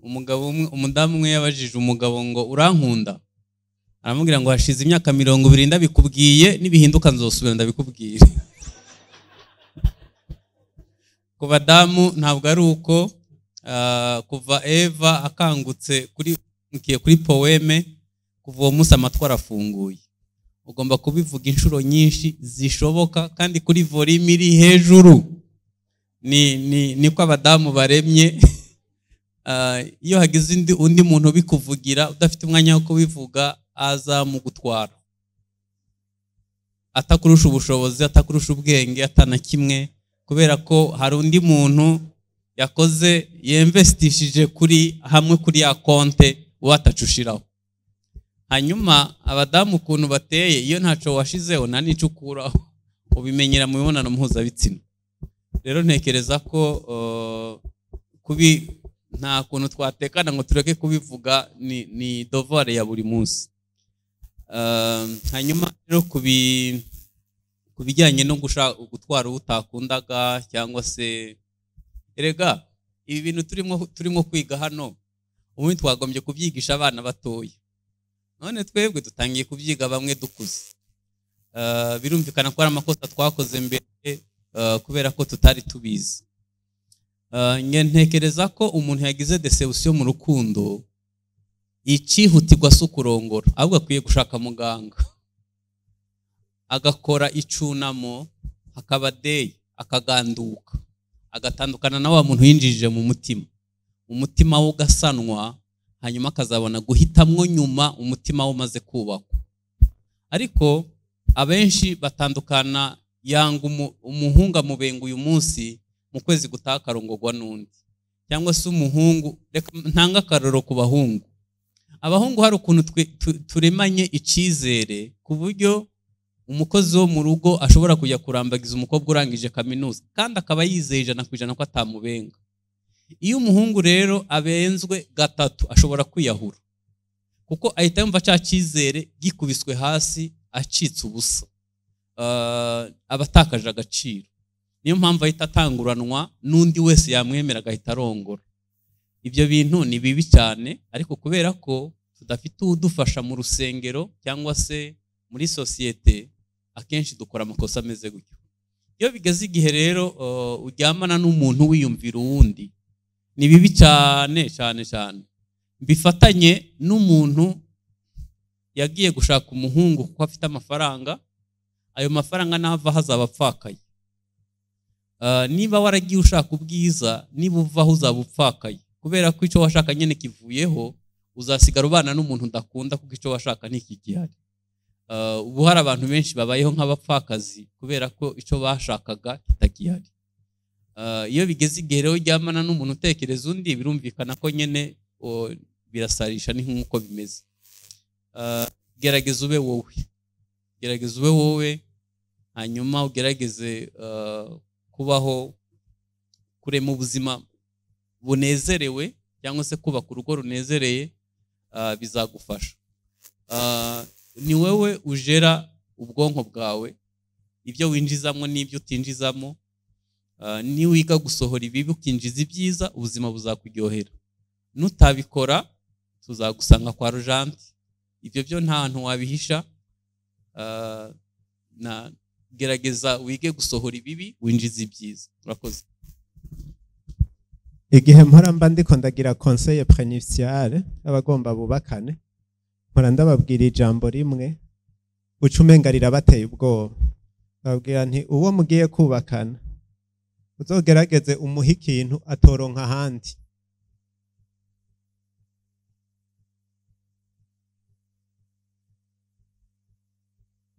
Umugabo umwe, umudamu umwe yabajije umugabo ngo urankunda? Aramubwira ngo hashize imyaka 20 ndabikubwiye, nibihinduka nzosubira ndabikubwire. Ku badamu ntabwo ari uko. Kuva Eva akangutse kuri mukiye kuri poème, kuva uwo munsi amatwi arafunguye. Ugomba kubivuga inshuro nyinshi zishoboka kandi kuri volume iri hejuru. Ni ni niko abadamu baremye. Iyo hagize undi muntu ubikuvugira udafite umwanya wo kubivuga, azamugutwara atakurusha ubushobozi, atakurusha ubwenge, atana kimwe, kubera ko hari undi muntu yakoze yemvestishije kuri hamwe kuri ya konte watacushiraho. Hanyuma abadamu ukuntu bateye, iyo ntaco washizeho nta nico ukuraho, ubimenyera mu mibonano mpuzabitsina. Rero ntekereza ko kubi nta kuntu twatekana ngo tureke kubivuga, ni devoir ya buri munsi. Hanyuma rero kubijyanye no gutwara utakundaga cyangwa se, erega ibi bintu turimo kwiga hano ubundi twagombye kubyigisha abana batoya, none twebwe dutangiye kubyiga bamwe dukuze. Birumvikana ko ari amakosa twakoze mbere kubera ko tutari tubizi. Ntekereza ko umuntu yagize déception mu rukundo, icihutirwa si ukurongora, ahubwo akwiye gushaka muganga agakora icunamo, hakaba day, akaganduka, agatandukana na wa muntu yinjije mu mutima, umutima we ugasanwa, hanyuma akazabona guhitamwo nyuma umutima we umaze kubakwa. Ariko abenshi batandukana, yanga umuhungu amubenga uyu munsi, mu kwezi gutaha akarongorwa n'undi. Cyangwa se umuhungu, reka ntanga akarorero ku bahungu. Abahungu hari ukuntu turemanye icizere ku buryo umukozi wo mu rugo ashobora kujya kurambagiza umukobwa urangije kaminuza kandi akaba yizeye 100% ko atamubenga. Iyo umuhungu rero abenzwe gatatu ashobora kwiyahura, kuko ahita yumva cya cyizere gikubiswe hasi, acitse ubusa, aba atakaje agaciro. Niyo mpamvu ahita atanguranwa n'undi wese yamwemera agahita arongora. Ibyo bintu ni bibi cyane, ariko kubera ko tudafite udufasha mu rusengero cyangwa se muri sosiyete, akenshi dukora amakosa ameze gutyo. Iyo bigeze igihe rero uryamana n'umuntu wiyumvira uwundi, ni bibi cyane cyane cyane. Bifatanye n'umuntu yagiye gushaka umuhungu kuko afite amafaranga, ayo mafaranga nava hazaba apfakaye. Niba waragiye ushaka ubwiza, niba uvaho uzaba upfakaye, kubera ko icyo washaka nyene kivuyeho, uzasigara ubana n'umuntu udakunda kuko icyo washaka ntikigihari. Ubu hari abantu benshi babayeho nk'abapfakazi kubera ko icyo bashakaga kitagihari. Iyo bigeze igihe rero uryamana n'umuntu utekereza undi, birumvikana ko nyene birasarisha, ni nk'uko bimeze. Gerageza ube wowe, gerageza ube wowe, hanyuma ugerageze kubaho kurema ubuzima bunezerewe cyangwa se kubaka urugo runezereye, bizagufasha. Ni wewe ujera ubwonko bwawe, ibyo winjizamo n'ibyo utinjizamo. Niwiga gusohora ibibi ukinjiza ibyiza, ubuzima buzakuryohera. Nutabikora tuzagusanga kwa Rojanti, ibyo byo nta hantu wabihisha. Na gerageza wige gusohora ibibi winjiza ibyiza. Urakoze. Igihe mpora mba ndiko ndagira conseil prénuptial abagomba bubakane, mpora ndababwira ijambo rimwe uca umenga rirabateye ubwoba. Babwira nti uwo mugiye kubakana uzogerageze umuhe ikintu atoronka ahandi.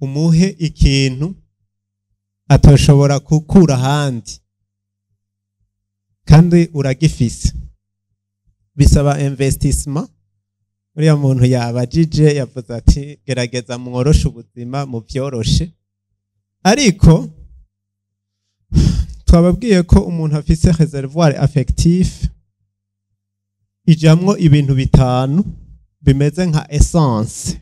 Umuhe ikintu atoshobora gukura ahandi kandi uragifise. Bisaba investissement. Uriya muntu yabajije yavuze ati gerageza mworoshe ubuzima muvyoroshe, ariko twababwiye ko umuntu afise réservoir affectif ijamwo ibintu bitanu bimeze nka essence.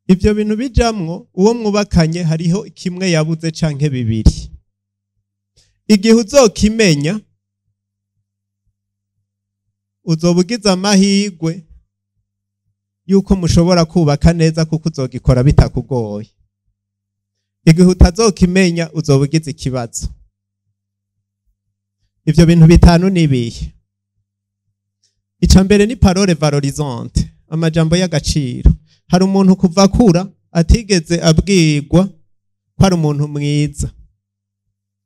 Ibyo bintu bijamwo uwo mwubakanye hariho kimwe yabuze canke bibiri. Igihe uzokimenya uzobugiza amahirwe yuko mushobora kubaka neza kuko uzogikora bitakugoye. Igihe utazokimenya uzobugiza ikibazo. Ivyo bintu bitanu nibihe? Ica mbere ni parole valorisante, amajambo y'agaciro. Hari umuntu kuva akura atigeze abwirwa ko ari umuntu mwiza.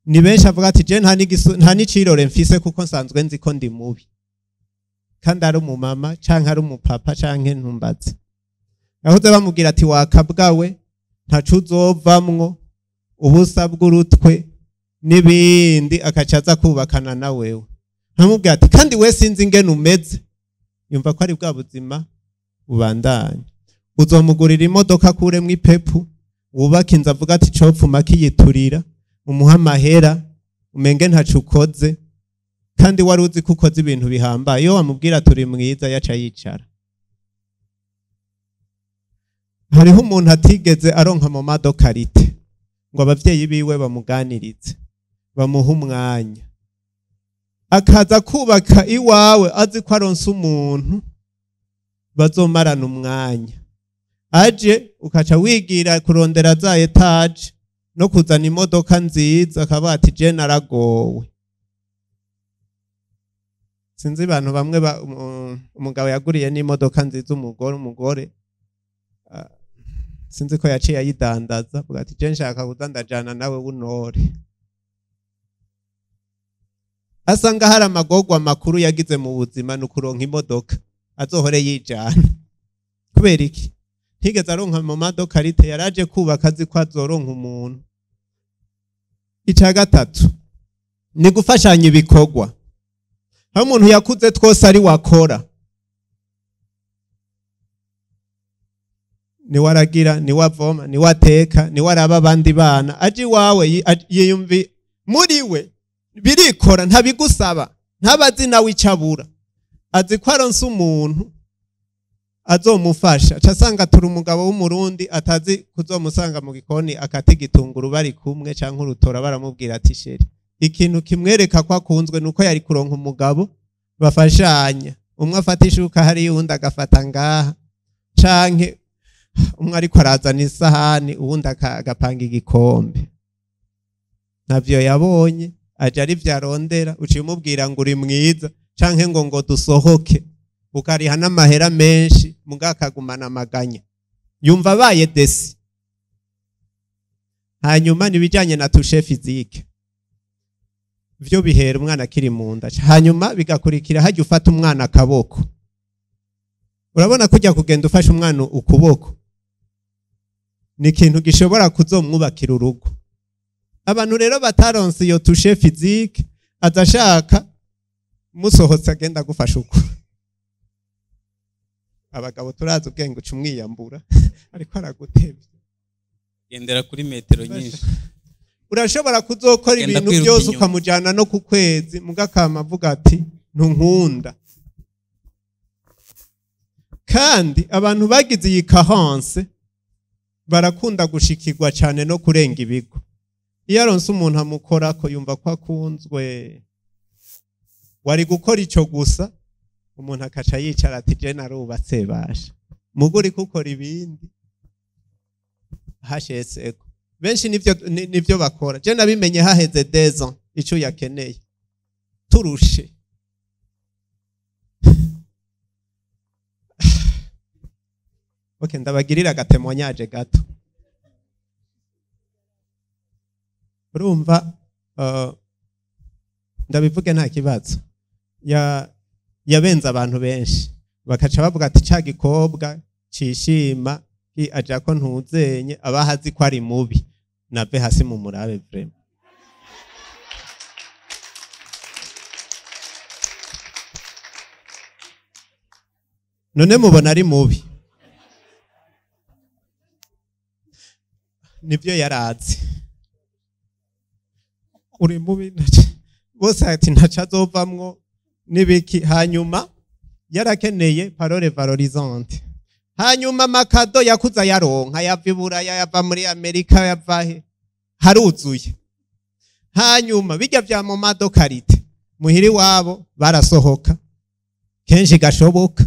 Ni benshi avuga ati je nta n'icirore mfise kuko nsanzwe nzi ko ndi mubi, kandi ari umumama canke ari umupapa canke ntumbaze. Yahoze bamubwira ati wakabwawe, ntaco uzovamwo, ubusa bw'urutwe n'ibindi, akaca aza kubakana na wewe. Nkamubwira ati kandi we sinzi ingene umeze, yumva ko ari bwa buzima bubandanya. Uzomugurira imodoka akuremwo ipepu, wubake inzu avuga ati copfuma kiyiturira, umuha amahera umenge ntaco ukoze, kandi wari uzi ko ukoze ibintu bihambaye. Iyo wamubwira turi mwiza yaca yicara. Hariho umuntu atigeze aronka mu madokarite ngo abavyeyi biwe bamuganirize, bamuhe umwanya, akaza kubaka iwawe azi ko aronse umuntu bazomarana umwanya. Aje ukaca wigira kurondera za etaje no kuzana imodoka nziza, akaba ati je naragowe. Sinzi abantu bamwe umugabo yaguriye n'imodoka nziza umugore sinzi ko yaciye ayidandaza, avuga ati je nshaka kuza ndajana nawe w'untore. Asanga hari amagorwa makuru yagize mu buzima ni ukuronka imodoka azohore yijana. Kubera iki? Ntigeze aronka mu madokarite, yaraje kubaka azi ko azoronka umuntu. Ica gatatu ni gufashanya ibikorwa. Aho umuntu yakuze twose ari wakora, ni waragira, ni wavoma, ni wateka, ni waraba abandi bana, aje iwawe yiyumvi muri we birikora, ntabigusaba, ntabazi nawe icabura, azi ko aronse umuntu azomufasha. Aca asanga turi umugabo w'umurundi atazi kuzomusanga mu gikoni akata igitunguru bari kumwe canke urutora, baramubwira ati chéri. Ikintu kimwereka ko akunzwe nuko yari kuronka umugabo bafashanya, umwe afata ishuka hariya uwundi agafata ngaha, canke umwe ariko arazana isahani uwundi agapanga igikombe. Ntavyo yabonye, aje ari vyo arondera. Uciye umubwira ngo uri mwiza canke ngo dusohoke, ukariha n'amahera menshi muga akagumana amaganya, yumva abaye déçu. Hanyuma nibijanye na toucher physique, vyo bihera umwana akiri mu nda, hanyuma bigakurikira hajya ufata umwana akaboko. Urabona kujya kugenda ufashe umwana ukuboko ni ikintu gishobora kuzomwubakira urugo. Abantu rero bataronse iyo toucher physique, azashaka musohotse agenda gufasha uko. Abagabo turazi ubwenge, uca umwiyambura ariko aragutevye. Gendera kuri metero nyinshi. Urashobora kuzokora Genda ibintu kwiruka byose inyuma. ukamujana no ku kwezi, mugakama avuga ati ntunkunda. Kandi abantu bagize iyi carence barakunda gushikirwa cyane no kurenga ibigo. Iyo aronse umuntu amukorako yumva ko akunzwe. Wari gukora ico gusa, umuntu akaca yicara ati je narubatse basha, mugo uriko ukora ibindi hasheseko. Benshi nivyo bakora. Je nabimenye haheze 2 ans ico yakeneye turushe. Okay, ndabagirira agatémoignage gato. Urumva, ndabivuge nta kibazo. Ya yabenze abantu benshi bakaca bavuga ati ca gikobwa cishima aja ko ntuzenye abahazi ko ari mubi, nave hasi mu murabe vraiment. None mubona ari mubi? Nivyo yarazi uri mubi, bose ati ntaco azovamwo nibiki. Hanyuma yarakeneye parole valorisante. Hanyuma amacadeaux yakuza yaronka, yava i Buraya, yava muri Amerika, yava he, haruzuye. Hanyuma bijya vya mu madokarite muhiri wabo barasohoka kenshi gashoboka,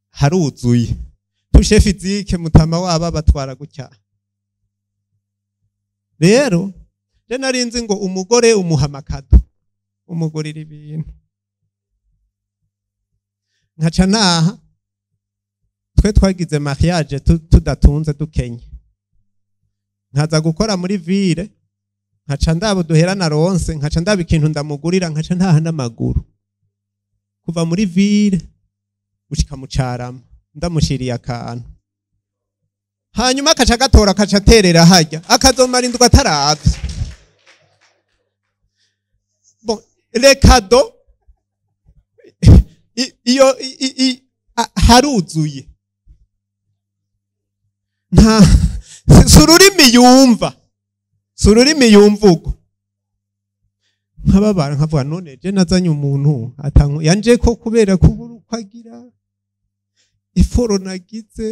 haruzuye. Toucher physique, mutama wabo batwara gutya. Rero je narinzi ngo umugore umuha amacadeaux, umugurira ibintu, nkaca naha Twe twagize mariage tudatunze, dukenye. Nkaza gukora muri ville, nkaca ndaba duhera na ronse, nkaca ndaba ikintu ndamugurira, nkaca ntaha n'amaguru kuva muri ville gushika mu Carama, ndamushiriye akantu, hanyuma akaca gatora, akaca aterera harya, akazomara indwi ataravye. Bon, les cadeaux iyo haruzuye, nta si ururimi yumva, si ururimi yumva ubwo. Nkababara, nkavuga: none je nazanye umuntu atanku yanje ko kubera kubura uko agira iforo nagize.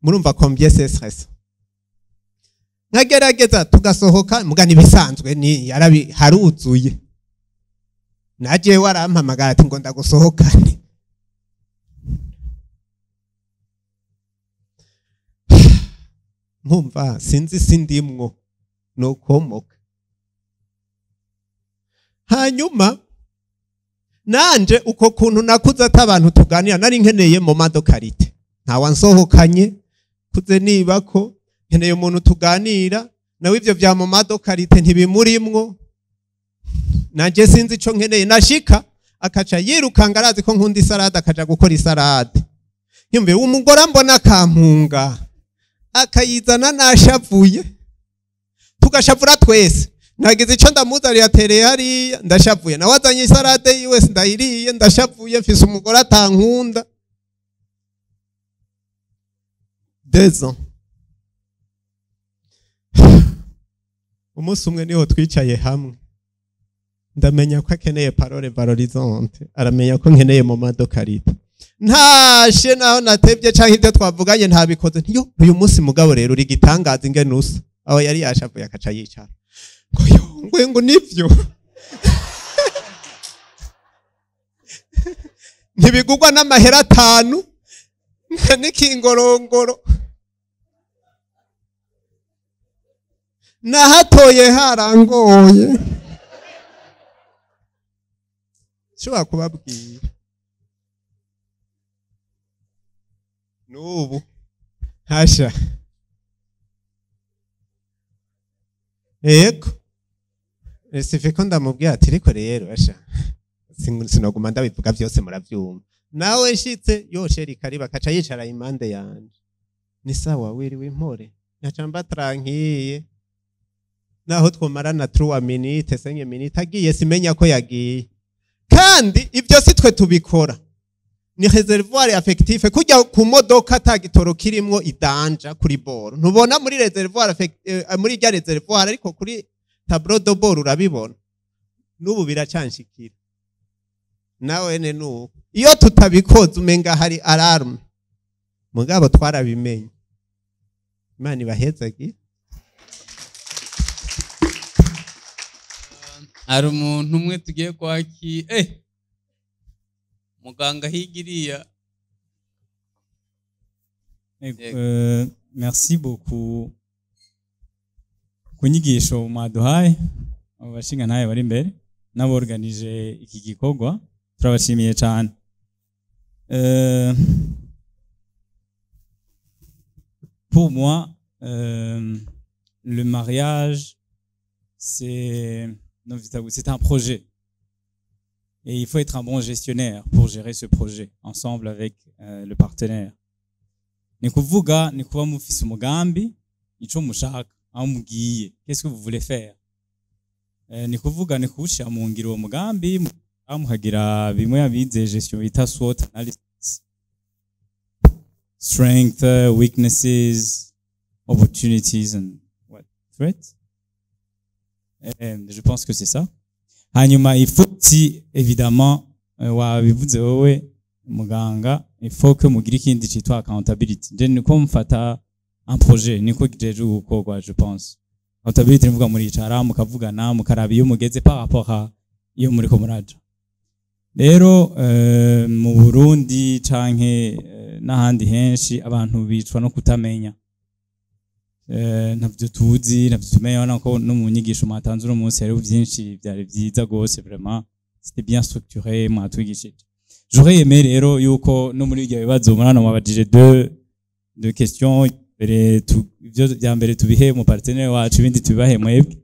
Murumva combien c'est stress. Nkagerageza tugasohoka, muga nibisanzwe ni yarabi haruzuye. Naje warampamagara ati ngo ndagusohokane. Nkumva sinzi, sindimwo nukomoka. Hanyuma nanje uko kuntu nakuze ati abantu tuganira, nari nkeneye moment de qualité. Ntawansohokanye, kuze niba ko nkeneye umuntu tuganira nawe, ivyo vya moment de qualité ntibimurimwo. Nanje sinzi ico nkeneye. Nashika akaca yirukanga, arazi ko nkunda isalade, akaja gukora isalade. Yumve umugore mbona akampunga, akayizana nashavuye, tugashavura twese. Nagize ico ndamuzaniye, atereye hariya, ndashavuye. Nawe azanye isalade yiwe, sindayiriye, ndashavuye, mfise umugore atankunda. 2 ans. Umunsi umwe niho twicaye hamwe, ndamenya ko akeneye parole valorisante, aramenya ko nkeneye moment de qualité. Ntashe naho natevye canke ibyo twavuganye ntabikoze, ntiyo uyu munsi mugabo rero uri gitangaza ingene usa. Aho yari yashavuye akaca yicara ngo yo ngo nivyo ntibigugwa n'amahera 5 n'ikingorongoro nahatoye, harangoye. Nshobora kubabwira n'ubu hasha. Yego, sife ko ndamubwira ati ariko rero asha sinoguma ndabivuga byose, murabyumva. Nawe nshitse yo chéri, kariba, akaca yicara impande yanje. Ni sawa, wiriwe impore, nkaca mba tranquille. Naho twomarana 3 minutes, 5 minutes, agiye simenya ko yagiye. Kandi ibyo si twe tubikora, ni réservoir affectif. Kujya ku modoka ata gitoro kirimwo idanja kuri bord, ntubona muri réservoir affectif, muri rya réservoir, ariko kuri tableau de bord urabibona. N'ubu biracanshikira nawe ne nuko iyo tutabikoze umenga hari alarme, mugabo twarabimenye. Imana ibahezagire. Hari umuntu umwe tugiye kwakira, muganga higiriya. Yego, merci beaucoup ku nyigisho mwaduhaye, abo bashinga ntaye bari imbere n'aborganije iki gikorwa, turabashimiye cyane. Pour moi, le mariage, c'est non, c'est un projet et il faut être un bon gestionnaire pour gérer ce projet ensemble avec le partenaire. Ni kuvuga ni kuba mufise umugambi, ico mushaka, aho mugiye, qu'est-ce que vous voulez faire. Ni kuvuga ni kuwushira mu ngiro uwo mugambi, aho mukagira bimwe abize gestion bita SWOT analysis: strength, weaknesses, opportunities and what, threats. Je pense que c'est ça. Hanyuma il faut si évidemment, wabivuze wowe muganga, il faut que mugira ikindi citwa accountability. Je niko mfata un projet, niko kijejwe gukorwa. Je pense accountability nivuga muricara, mukavugana, mukaraba iyo mugeze par rapport à iyo muriko muraja. Rero mu Burundi canke n'ahandi henshi, abantu bicwa no kutamenya. Ntavyo tuzi, ntavyo tumenya. Urabona ko no mu nyigisho mwatanze uno munsi hariho vyinshi byari vyiza gose, vraiment c'était bien structuré mwatwigishije. J'aurais aimé rero yuko no muri ibyo bibazo murano mwabajije deux questions mbere ivyo bya mbere tubihe mu partenaire wacu, ibindi tubibahe mwebwe.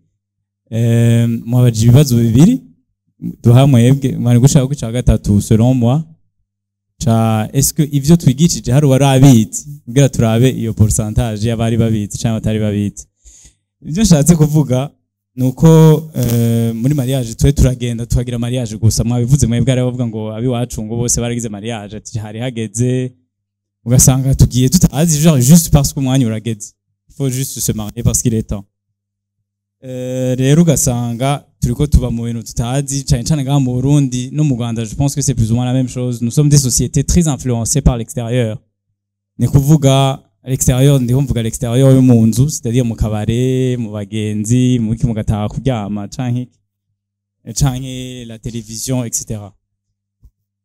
Mwabajije ibibazo bibiri duha mwebwe, mwari gushaka ko gatatu selon moi ca est-ce que ivyo twigishije hari uwari abizi, kugira turabe iyo pourcentage y'abari babizi canke batari babizi. Ibyo nshatse kuvuga nuko muri mariage twe turagenda tuhagira mariage gusa. Mwabivuze mwebwe, ari bavuga ngo abiwacu ngo bose baragize mariage, ati hari hageze, ugasanga tugiye tutazi, genre juste parce que umwanya urageze, il faut juste se marier parce qu'il est temps. Rero ugasanga turiko tuba mu bintu tutazi cyane cyane ngaha mu Burundi no mu Rwanda. Je pense que c'est plus ou moins la même chose. Nous sommes des sociétés très influencées par l'extérieur. Ni kuvuga l'extérieur, ndiho mvuga l'extérieur yo mu nzu, c'est-à-dire mu kabare, mu bagenzi, mu ki, mugataha kuryama, canke la télévision, etc.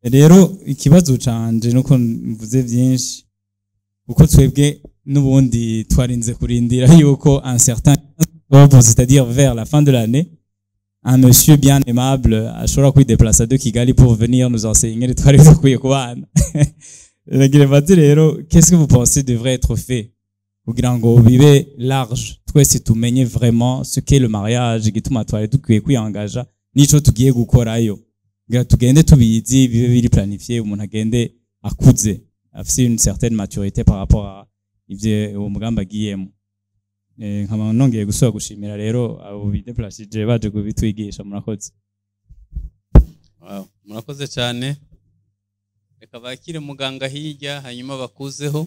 Rero ikibazo canje nuko mvuze byinshi, kuko twebwe n'ubundi twarinze kurindira yuko un certain octobre, c'est-à-dire vers la fin de l'année, un monsieur bien aimable ashobora kwideplaça de Kigali pour venir nous enseigner. Twari dukwiye kubana. Nagira bati rero, qu'est-ce que vous pensez devrait être fait kugira ngo bibe large, twese tumenye vraiment ce qu'est le mariage, igituma twari dukwiye kwiyangaja n'ico tugiye gukorayo, kugira tugende tubizi, bibe biri planifié, umuntu agende akuze, afise une certaine maturité par rapport à ivyo uwo mugambi agiyemo. Nkaba nongeye gusubira gushimira rero abo bideplacije baje kubitwigisha. Murakoze. Wow, murakoze cyane. Reka bakire muganga hirya, hanyuma bakuzeho.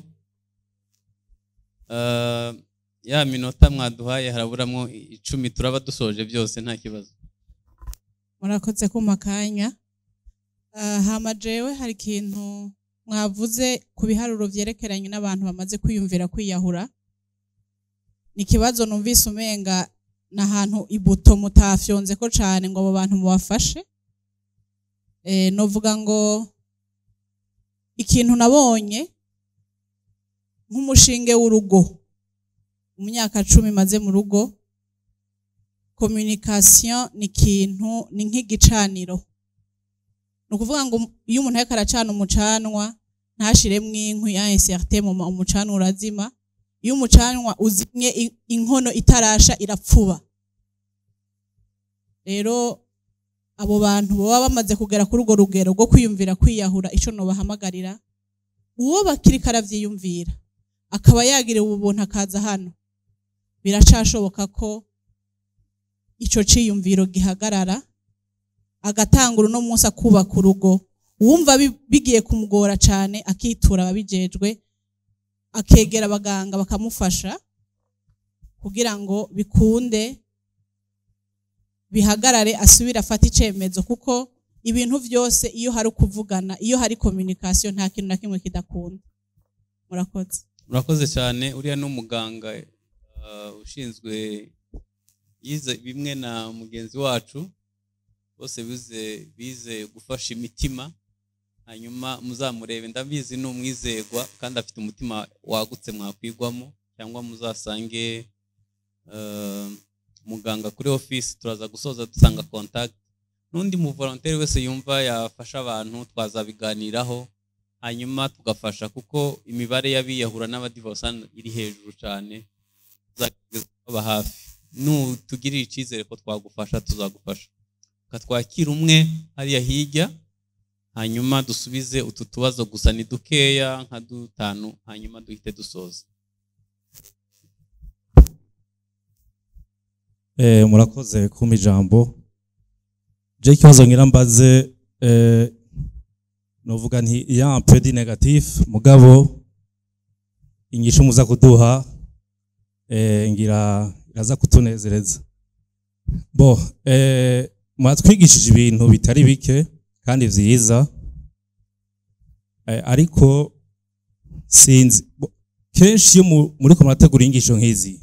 Ya minota mwaduhaye haraburamwo 10, turaba dusoje byose, nta kibazo. Murakoze kumpa akanya. Hama jewe hari ikintu mwavuze ku biharuro vyerekeranye n'abantu bamaze kwiyumvira kwiyahura. Ni ikibazo numvise umenga n'ahantu ibuto mutafyonze ko cane ngo abo bantu mubafashe. Novuga ngo ikintu nabonye nk'umushinge w'urugo mu myaka 10 maze mu rugo, communication ni ikintu, ni nk'igicaniro. Ni ukuvuga ngo iyo umuntu ariko aracana umucanwa ntashiremwo inkwi, ya incertain mu umucanwa urazima. Iyo umucanwa uzimye, inkono itarasha irapfuba. Rero abo bantu baba bamaze kugera kuri urwo rugero rwo kwiyumvira kwiyahura, ico nobahamagarira, uwo bakiriko aravyiyumvira akaba yagiriwe ubuntu akaza hano, biracashoboka ko ico ciyumviro gihagarara, agatangura uno munsi akubaka urugo. Uwumva bigiye kumugora cane, akitura ababijejwe, akegera abaganga bakamufasha kugira ngo bikunde bihagarare, asubire afate icemezo, kuko ibintu vyose iyo hari kuvugana, iyo hari communication, nta kintu na kimwe kidakunda. Murakoze. Murakoze cyane. Uriya ni umuganga ushinzwe, yize bimwe na mugenzi wacu, bose bize gufasha imitima. Hanyuma muzamurebe, ndabizi ni umwizegwa kandi afite umutima wagutse mwakwigwamo, cyangwa muzasange muganga kuri office. Turaza gusoza dusanga contact n'undi mu volontaire wese yumva yafasha abantu, twazabiganiraho hanyuma tugafasha, kuko imibare y'abiyahura n'abadivorsa iri hejuru cyane. Tuzagerageza kuba hafi, nutugirira icyizere ko twagufasha, tuzagufasha. Twakira umwe hariya hirya, hanyuma dusubize utu tubazo gusa, ni dukeya nka dutanu, hanyuma duhite dusoza. Murakoze kumpa ijambo. Je ikibazo ngira mbaze, novuga nti il y a un peu de négatif, mugabo inyishu muza kuduha ngira iraza kutunezereza. Bo mwatwigishije ibintu bitari bike kandi vyiza, ariko sinzi kenshi iyo muriko murategura inyigisho nk'izi,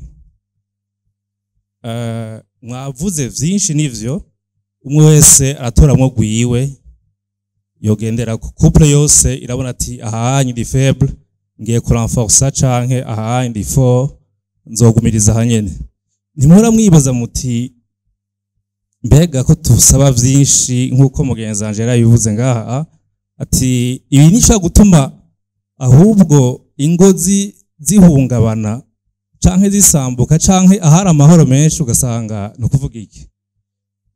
mwavuze vyinshi nivyo, umwe wese aratoramwo gwiwe yogendera ku couple yose irabona ati aha ndi faible, ngiye kurenforcer, canke aha ndi fort, nzogumiriza hanyene. Ntimuhora mwibaza muti mbega ko tusaba vyinshi, nkuko mugenzi wanje yarabivuze ngaha? Ati ibi nishobora gutuma ahubwo ingo zihungabana canke zisambuka, canke ahari amahoro menshi ugasanga ni ukuvuga iki,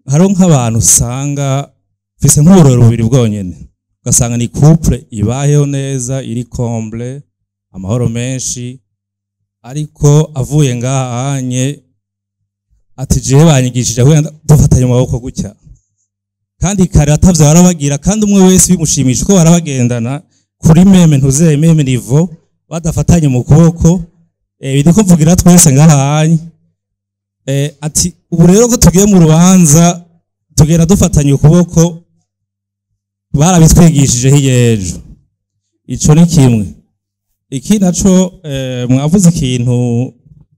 hariho nk'abantu usanga mfise nk'uburorero bubiri bwonyene, ugasanga ni couple ibayeho neza, iri comble, amahoro menshi, ariko avuye ngaha anye ati jewe banyigishije wenda dufatanye mu maboko gutya, kandi kare atavyo barabagira, kandi umwe wese bimushimisha ko barabagendana kuri même ntuzeye même niveau badafatanye mu kuboko. Biriko mvugira twese ngaha anye. Ati ubu rero ko tugiye mu rubanza tugenda dufatanye ukuboko, barabitwigishije hirya y'ejo. Ico ni kimwe. Iki naco, mwavuze ikintu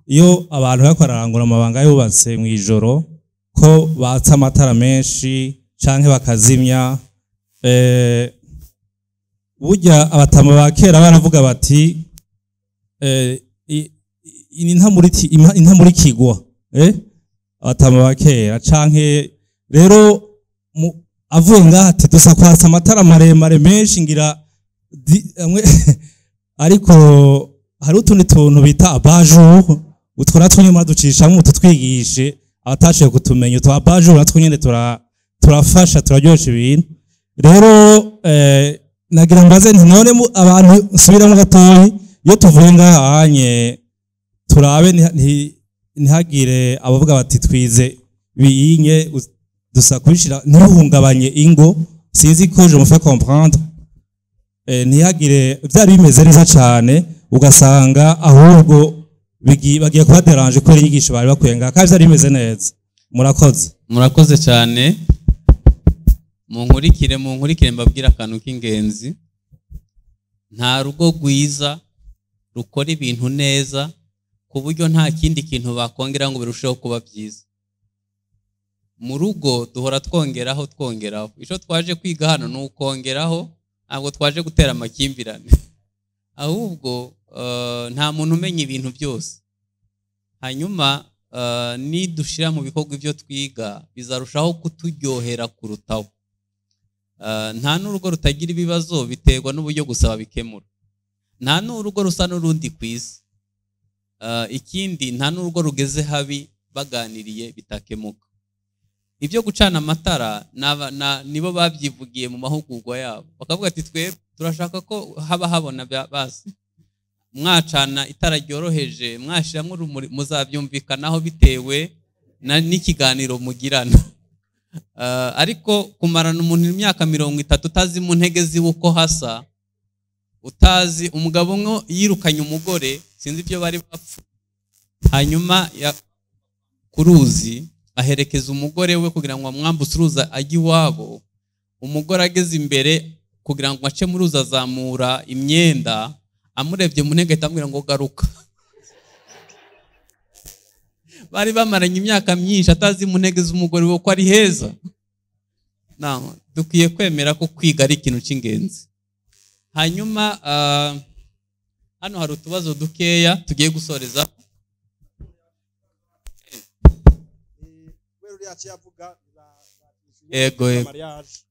iyo abantu bariko bararangura amabanga yubatse mw'ijoro, ko batsa amatara menshi canke bakazimya. Burya abatama ba kera baravuga bati intamurikigwa, abatama ba kera canke rero avuye ngaha ati dusa kwatsa amatara maremare menshi ngira amwe, ariko hari utundi tuntu bita abat-jour, utwo natwo nyuma ducishamo tutwigishe abatashoboye kutumenya. Utwo abat-jour natwo nyene turafasha, turaryosha ibintu. Rero nagira mbaze nti none abantu nsubiramo gatoyi, iyo tuvuye ngaha anye turabe ntihagire abavuga bati twize biyinye dusa kubishira ntihungabanye ingo. Sinzi ko je me fais comprendre. Ntihagire byari bimeze neza cane ugasanga ahubwo bagiye kuba déranger kubera inyigisho bari bakwiye ngaha kandi byari bimeze neza. Murakoze. Murakoze cyane. Munkurikire mbabwire akantu k'ingenzi. Nta rugo rwiza rukora ibintu neza ku buryo nta kindi kintu bakongera ngo birusheho kuba byiza. Mu rugo duhora twongeraho, twongeraho. Icyo twaje kwiga hano ni ukongeraho, ntabwo twaje gutera amakimbirane. Ahubwo nta muntu umenya ibintu byose. Hanyuma nidushira mu bikorwa ibyo twiga bizarushaho kuturyohera kurutaho. Nta n'urugo rutagira ibibazo, biterwa n'uburyo gusa babikemura. Nta n'urugo rusa n'urundi ku isi. Ikindi nta n'urugo rugeze habi baganiriye bitakemuka. Ibyo gucana amatara nibo babyivugiye mu mahugurwa yabo, bakavuga ati twe turashaka ko haba habona, basi mwacana itara ryoroheje, mwashiramo urumuri, muzabyumvikanaho bitewe n'ikiganiro mugirana. Ariko kumarana umuntu imyaka 30 utazi mu ntege ziwe uko hasa, utazi umugabo umwe yirukanye umugore, sinzi ibyo bari bapfu, hanyuma ku ruzi aherekeza umugore we kugira ngo amwambutse uruzi ajye iwabo. Umugore ageze imbere kugira ngo ace mu ruzi azamura imyenda, amurebye mu ntege ahita amubwira ngo garuka. Bari bamaranye imyaka myinshi atazi mu ntege z'umugore we ko ari heza. Dukwiye kwemera ko kwiga ari ikintu cy'ingenzi. Hanyuma hano hari utubazo dukeya tugiye gusoreza.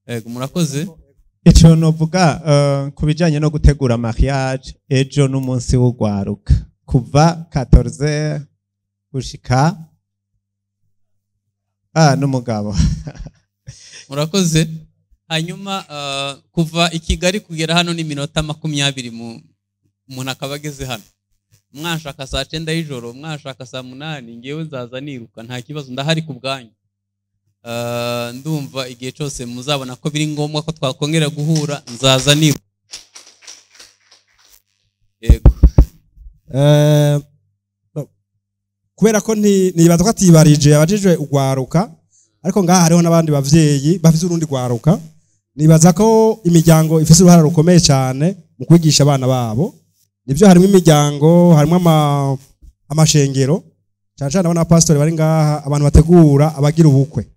Yego, murakoze. Ico novuga ku bijanye no gutegura mariage, ejo n'umunsi w'ugwaruka kuva 14 gushika n'umugabo. Murakoze. Hanyuma kuva i Kigali kugera hano ni minota 20, umuntu akaba ageze hano. Mwashaka saa 9 y'ijoro, mwashaka saa 8, ngewe nzaza niruka, nta kibazo, ndahari ku bwanyu. Ndumva igihe cyose muzabona ko biri ngombwa ko twakongera guhura, nzaza niruka. Yego. Kubera ko ntibaza ko atibarije abajejwe ugwaruka, ariko ngaha hariho n'abandi bavyeyi bafise urundi gwaruka. Nibaza ko imiryango ifise uruhara rukomeye cyane mu kwigisha abana babo. Nibyo, harimo imiryango, harimo amashengero, cyane cyane abana pastori bari ngaha, abantu bategura abagira ubukwe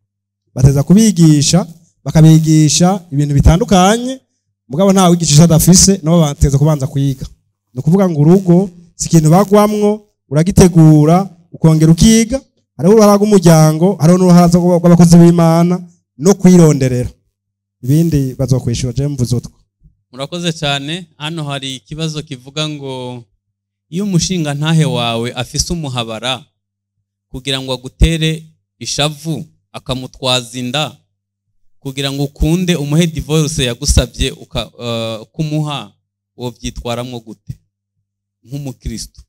bateza kubigisha, bakabigisha ibintu bitandukanye. Mugabo nta wigisha adafise, nabo bateza kubanza kwiga. Ni ukuvuga ngo urugo si ikintu bagwamwo, uragitegura ukongera ukiga. Hariho uruhara rw'umuryango, hariho n'uruhara rw'abakozi b'Imana no kwironderera. Ibindi bazokwishura, je mvuze utwo. Murakoze cyane. Hano hari ikibazo kivuga ngo iyo umushinga ntahe wawe afise umuhabara kugira ngo agutere ishavu, akamutwaza inda kugira ngo ukunde umuhe divorce yagusabye kumuha, wovyitwaramwo gute nk'umukristo?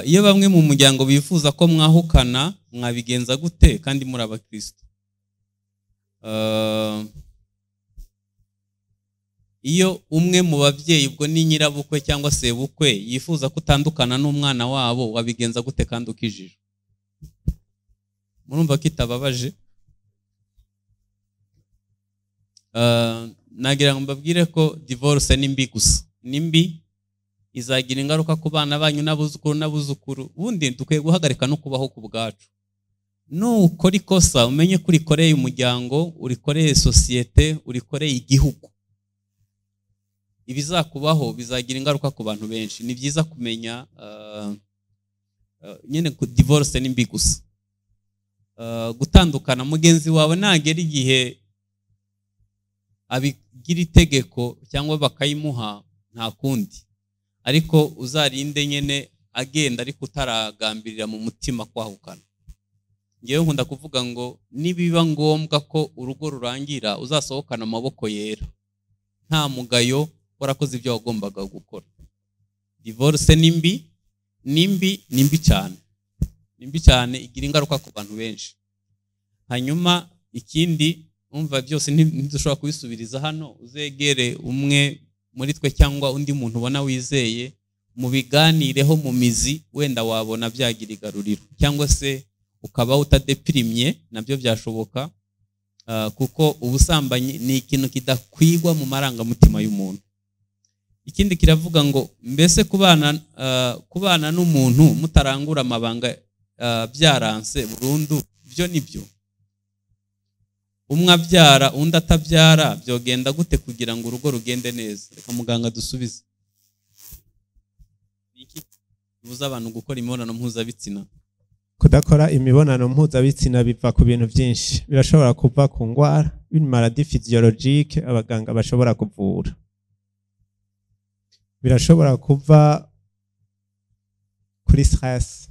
Iyo bamwe mu muryango bifuza ko mwahukana, mwabigenza gute kandi muri abakristo? Iyo umwe mu babyeyi, ubwo ni nyirabukwe cyangwa sebukwe, yifuza ko utandukana n'umwana wabo, wabigenza gute kandi ukijijwe? Murumva ko itababaje. Nagira ngo mbabwire ko divorce ni mbi gusa, ni mbi, izagira ingaruka ku bana banyu n'abuzukuru n'abuzukuru. Ubundi dukwiye guhagarika no kubaho ku bwacu. Nukora ikosa, umenye ko urikoreye umuryango, urikoreye sosiyete, urikoreye igihugu. Ibizakubaho bizagira ingaruka ku bantu benshi. Ni byiza kumenya nyine ko divorce ni mbi gusa. Gutandukana, mugenzi wawe nagera igihe abigira itegeko cyangwa bakayimuha, nta kundi, ariko uzarinde nyene agenda ariko utaragambirira mu mutima kwahukana. Ngewe nkunda kuvuga ngo nibiba ngombwa ko urugo rurangira, uzasohokana amaboko yera, nta mugayo, warakoze ibyo wagombaga gukora. Divorce ni mbi, ni mbi, ni mbi cyane, ni mbi cyane, igira ingaruka ku bantu benshi. Hanyuma ikindi, umva, byose ntidushobora kubisubiriza hano. Uzegere umwe muri twe cyangwa undi muntu ubona wizeye, mubiganireho mu mizi, wenda wabona byagira igaruriro, cyangwa se ukaba utadepirimye, nabyo byashoboka. Kuko ubusambanyi ni ikintu kidakwigwa mu marangamutima y'umuntu. Ikindi kiravuga ngo mbese kubana n'umuntu mutarangura amabanga byaranse burundu, byo nibyo? Umwe abyara undi atabyara, byogenda gute kugira ngo urugo rugende neza? Reka muganga dusubize. Ni iki kibuza abantu gukora imibonano mpuzabitsina? Kudakora imibonano mpuzabitsina biva ku bintu byinshi. Birashobora kuva ku ndwara, une maladie physiologique abaganga bashobora kuvura. Birashobora kuva kuri stress,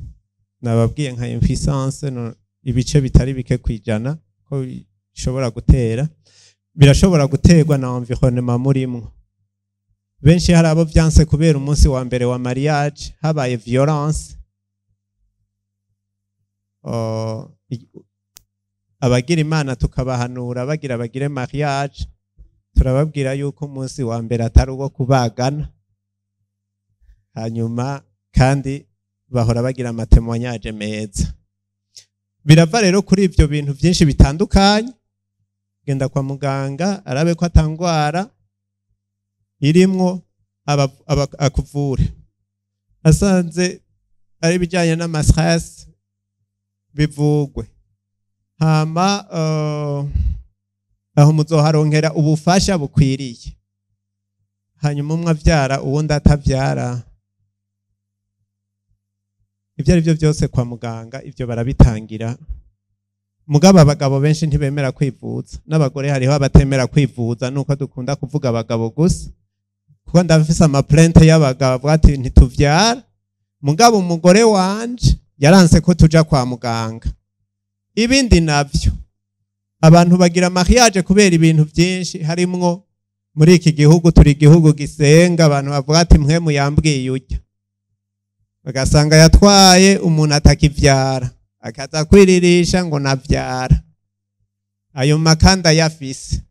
nababwiye nka impuissance, no, ibice bitari bike kwijana ko bishobora gutera. Birashobora guterwa na environnement murimwo. Benshi hari abo vyanse kubera umunsi wa mbere wa mariage habaye violence. Abagira Imana tukabahanura bagira bagire mariage, turababwira yuko umunsi wa mbere atari uwo kubagana. Hanyuma kandi bahora bagira ama témoignages meza. Birava rero kuri ibyo bintu byinshi bitandukanye. Genda kwa muganga arabe ko atangwara irimwo, akuvure. Asanze ari ibijyanye n'ama stress, bivugwe. Hama aho muzoharonkera ubufasha bukwiriye. Hanyuma umwe avyara uwundi atavyara, ibyo ari byo byose kwa muganga ibyo barabitangira. Mugabo abagabo benshi ntibemera kwivuza, n'abagore hariho abatemera kwivuza. Nuko dukunda kuvuga abagabo gusa, kuko ndafise ama plaintes y'abagabo avuga ati ntituvyara, mugabo umugore wanje yaranse ko tuja kwa muganga. Ibindi navyo, abantu bagira mariage kubera ibintu byinshi, harimwo muri iki gihugu turi igihugu gisenga. Abantu bavuga ati mwe muyambwiye ujya, bagasanga yatwaye umuntu atakivyara, akaza kwiririsha ngo navyara, ayo makanda yafise.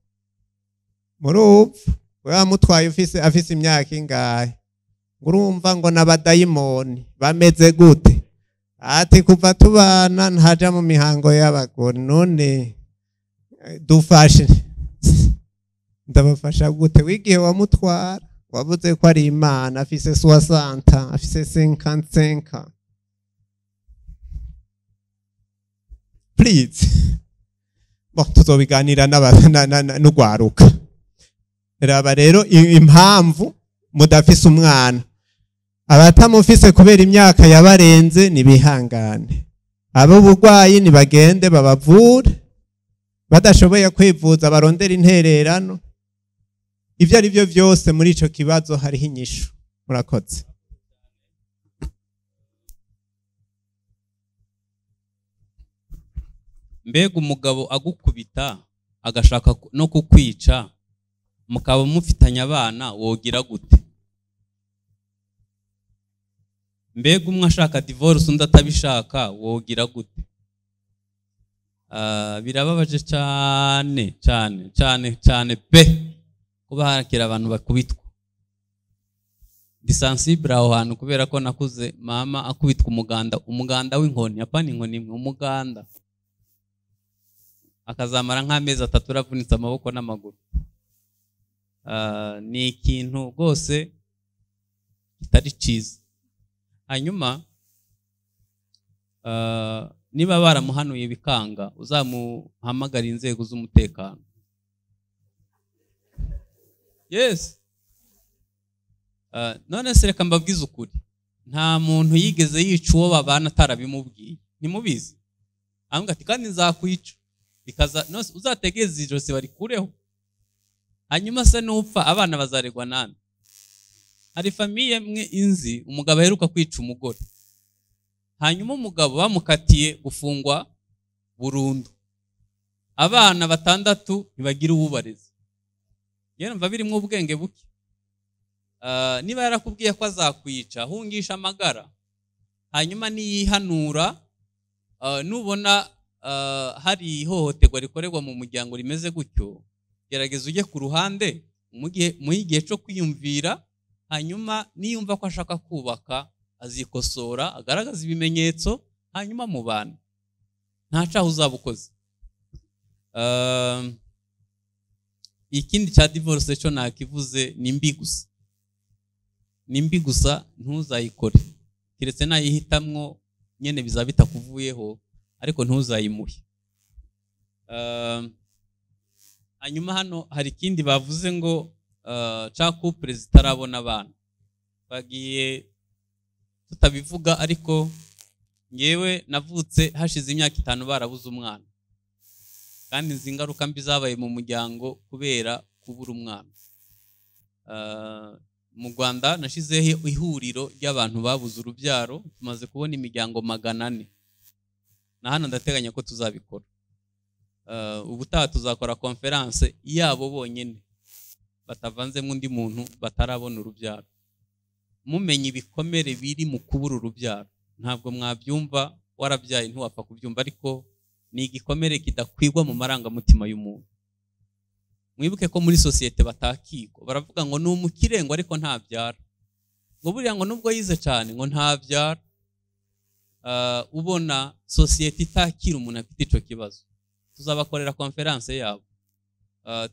Murumva wamutwaye ufise afise imyaka ingahe? Ngo urumva ngo n'abadayimoni bameze gute? Ati kuva tubana ntaja mu mihango y'abagore. None dufashe, ndabafasha gute? Wigihe wamutwara wavuze ko ari Imana. Afise 60, afise 55. Please, bon, tuzobiganira n'ugwaruka. Raba rero impamvu mudafise umwana. Abatamufise kubera imyaka yabarenze, nibihangane. Abo bugwayi nibagende babavure, badashoboye kwivuza barondera intererano. Ibyo ari byo byose, muri ico kibazo hariho inyishu. Murakoze. Mbega umugabo agukubita, agashaka no kukwica, mukaba mufitanye abana, wogira gute? Mbega umwe ashaka divorce, undi atabishaka, wogira gute? Birababaje cyane cyane cyane cyane pe, kuba hakira abantu bakubitwa. Ndi sensible aho hantu kubera ko nakuze mama akubitwa umuganda, umuganda w'inkoni, apana inkoni imwe, umuganda, akazamara nk'amezi 3 aravunitse amaboko n'amaguru. Ni ikintu rwose kitari cyiza. Hanyuma niba baramuhanuye bikanga, uzamuhamagara inzego z'umutekano. Yes. None se reka mbabwize ukuri, nta muntu yigeze yica uwo babana atarabimubwiye. Ntimubizi? Ambwira ati kandi nzakwica, bikaza none uzategereza ijosi barikureho. Hanyuma se nupfa, abana bazaregwa nande? Hari famille imwe inzi, umugabo aheruka kwica umugore, hanyuma umugabo bamukatiye gufungwa burundu, abana 6 ntibagira uwubareza. Yewe, mva birimo ubwenge buke. Niba yarakubwiye ko azakwica, hungisha amagara. Hanyuma niyihanura, nubona hari ihohoterwa rikorerwa mu muryango rimeze gutyo, gerageza ujye ku ruhande mu gihe cyo kwiyumvira. Hanyuma niyumva ko ashaka kubaka, azikosora, agaragaza ibimenyetso, hanyuma mu bantu nta cyaha uzaba ukoze. Ikindi cya divorce cyo nakivuze, ni mbi gusa, ni mbi gusa, ntuzayikore keretse nayihitamwo nyene bizaba bitakuvuyeho, ariko ntuzayimuhe. Hanyuma hano hari ikindi bavuze ngo ca couple zitarabona abana, bagiye tutabivuga, ariko ngewe navutse hashize imyaka 5 barabuze umwana, kandi nzi ingaruka mbi zabaye mu muryango kubera kubura umwana. Mu Rwanda nashizeho ihuriro ry'abantu babuze urubyaro, tumaze kubona imiryango 400, na hano ndateganya ko tuzabikora. Ubutaha tuzakora conference yabo bonyene, batavanzemo undi muntu, batarabona urubyaro. Mumenye ibikomere biri mu kubura urubyaro, ntabwo mwabyumva, warabyaye ntiwapfa kubyumva, ariko ni igikomere kidakwigwa mu marangamutima y'umuntu. Mwibuke ko muri sosiyete batakigwa, baravuga ngo ni umukire ngo ariko ntabyara, ngo buriya ngo nubwo yize cyane ngo ntabyara. Ubona sosiyete itakira umuntu afite ico kibazo. Tuzabakorera conference yabo,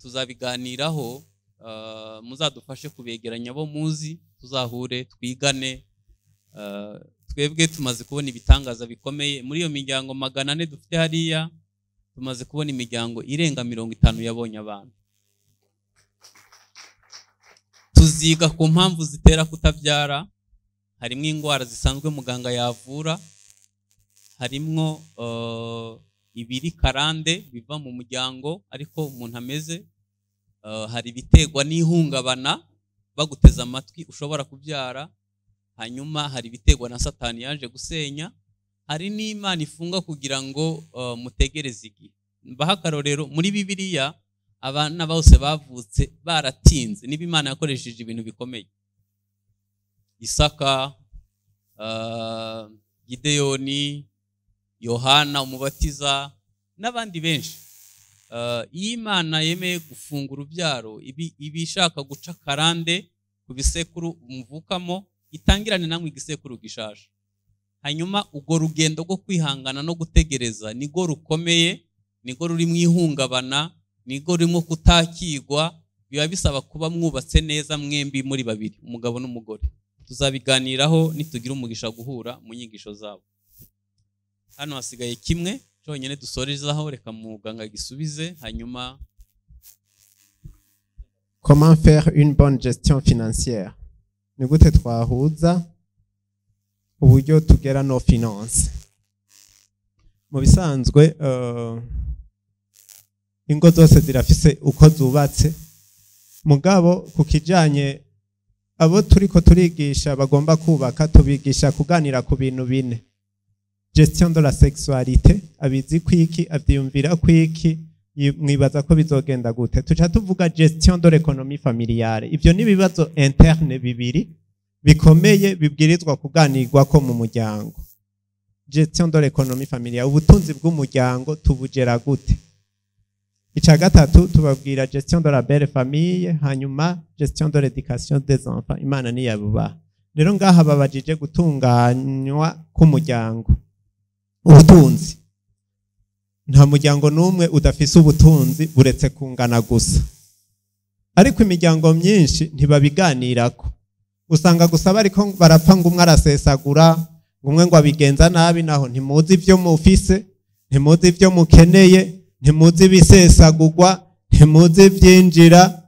tuzabiganiraho, muzadufashe kubegeranya bo muzi, tuzahure twigane. Twebwe tumaze kubona ibitangaza bikomeye muri iyo miryango 400 dufite hariya. Tumaze kubona imiryango irenga 50 yabonye abana. Tuziga ku mpamvu zitera kutabyara, harimo indwara zisanzwe muganga yavura, harimwo ibiri karande biva mu muryango ariko umuntu ameze, hari ibiterwa n'ihungabana, baguteza amatwi ushobora kubyara, hanyuma hari ibiterwa na Satani yaje gusenya, hari n'Imana ifunga kugira ngo mutegereze igihe. Mbaha akarorero, muri Bibiliya abana bose bavutse baratinze, niba Imana yakoresheje ibintu bikomeye, Isaka, Gideyoni, Yohana umubatiza n'abandi benshi. Iyo Imana yemeye gufunga urubyaro, ibi ishaka guca karande ku bisekuru muvukamo, itangirane namwe igisekuru gishasha. Hanyuma ubwo rugendo rwo kwihangana no gutegereza nigo rukomeye, nigo ruri mu ihungabana, nigo rurimo kutakigwa, biba bisaba kuba mwubatse neza mwembi muri babiri, umugabo n'umugore. Tuzabiganiraho nitugira umugisha guhura mu nyigisho zabo. Hano hasigaye kimwe cyonyine dusorezaho, reka muganga gisubize. Hanyuma Comment faire une bonne gestion financière? Ni gute twahuza uburyo tugera nos finances? Mu bisanzwe, ingo zose zirafise uko zubatse. Mugabo ku kijanye abo turiko turigisha bagomba kubaka, tubigisha kuganira ku bintu bine: gestion de la sexualité, abizi kwiki, avyiyumvira kwiki, mwibaza ko bizogenda gute? Tuca tuvuga gestion de l'économie familiale. Ivyo ni ibibazo interne bibiri bikomeye bibwirizwa kuganirwako mu muryango. Gestion de l'économie familiale, ubutunzi bw'umuryango tubugera gute? Ica gatatu tubabwira gestion de la belle famille, hanyuma gestion de l'éducation des enfants. Imana niyabubaha. Rero ngaha babajije gutunganywa k'umuryango, ubutunzi. Nta muryango n'umwe udafise ubutunzi, buretse kungana gusa. Ariko imiryango myinshi ntibabiganirako, usanga gusa bariko barapfa ngo umwe arasesagura, ngo umwe ngo abigenza nabi. Naho ntimuzi ibyo mufise, ntimuzi ibyo mukeneye, ntimuzi ibisesagurwa, ntimuzi ibyinjira,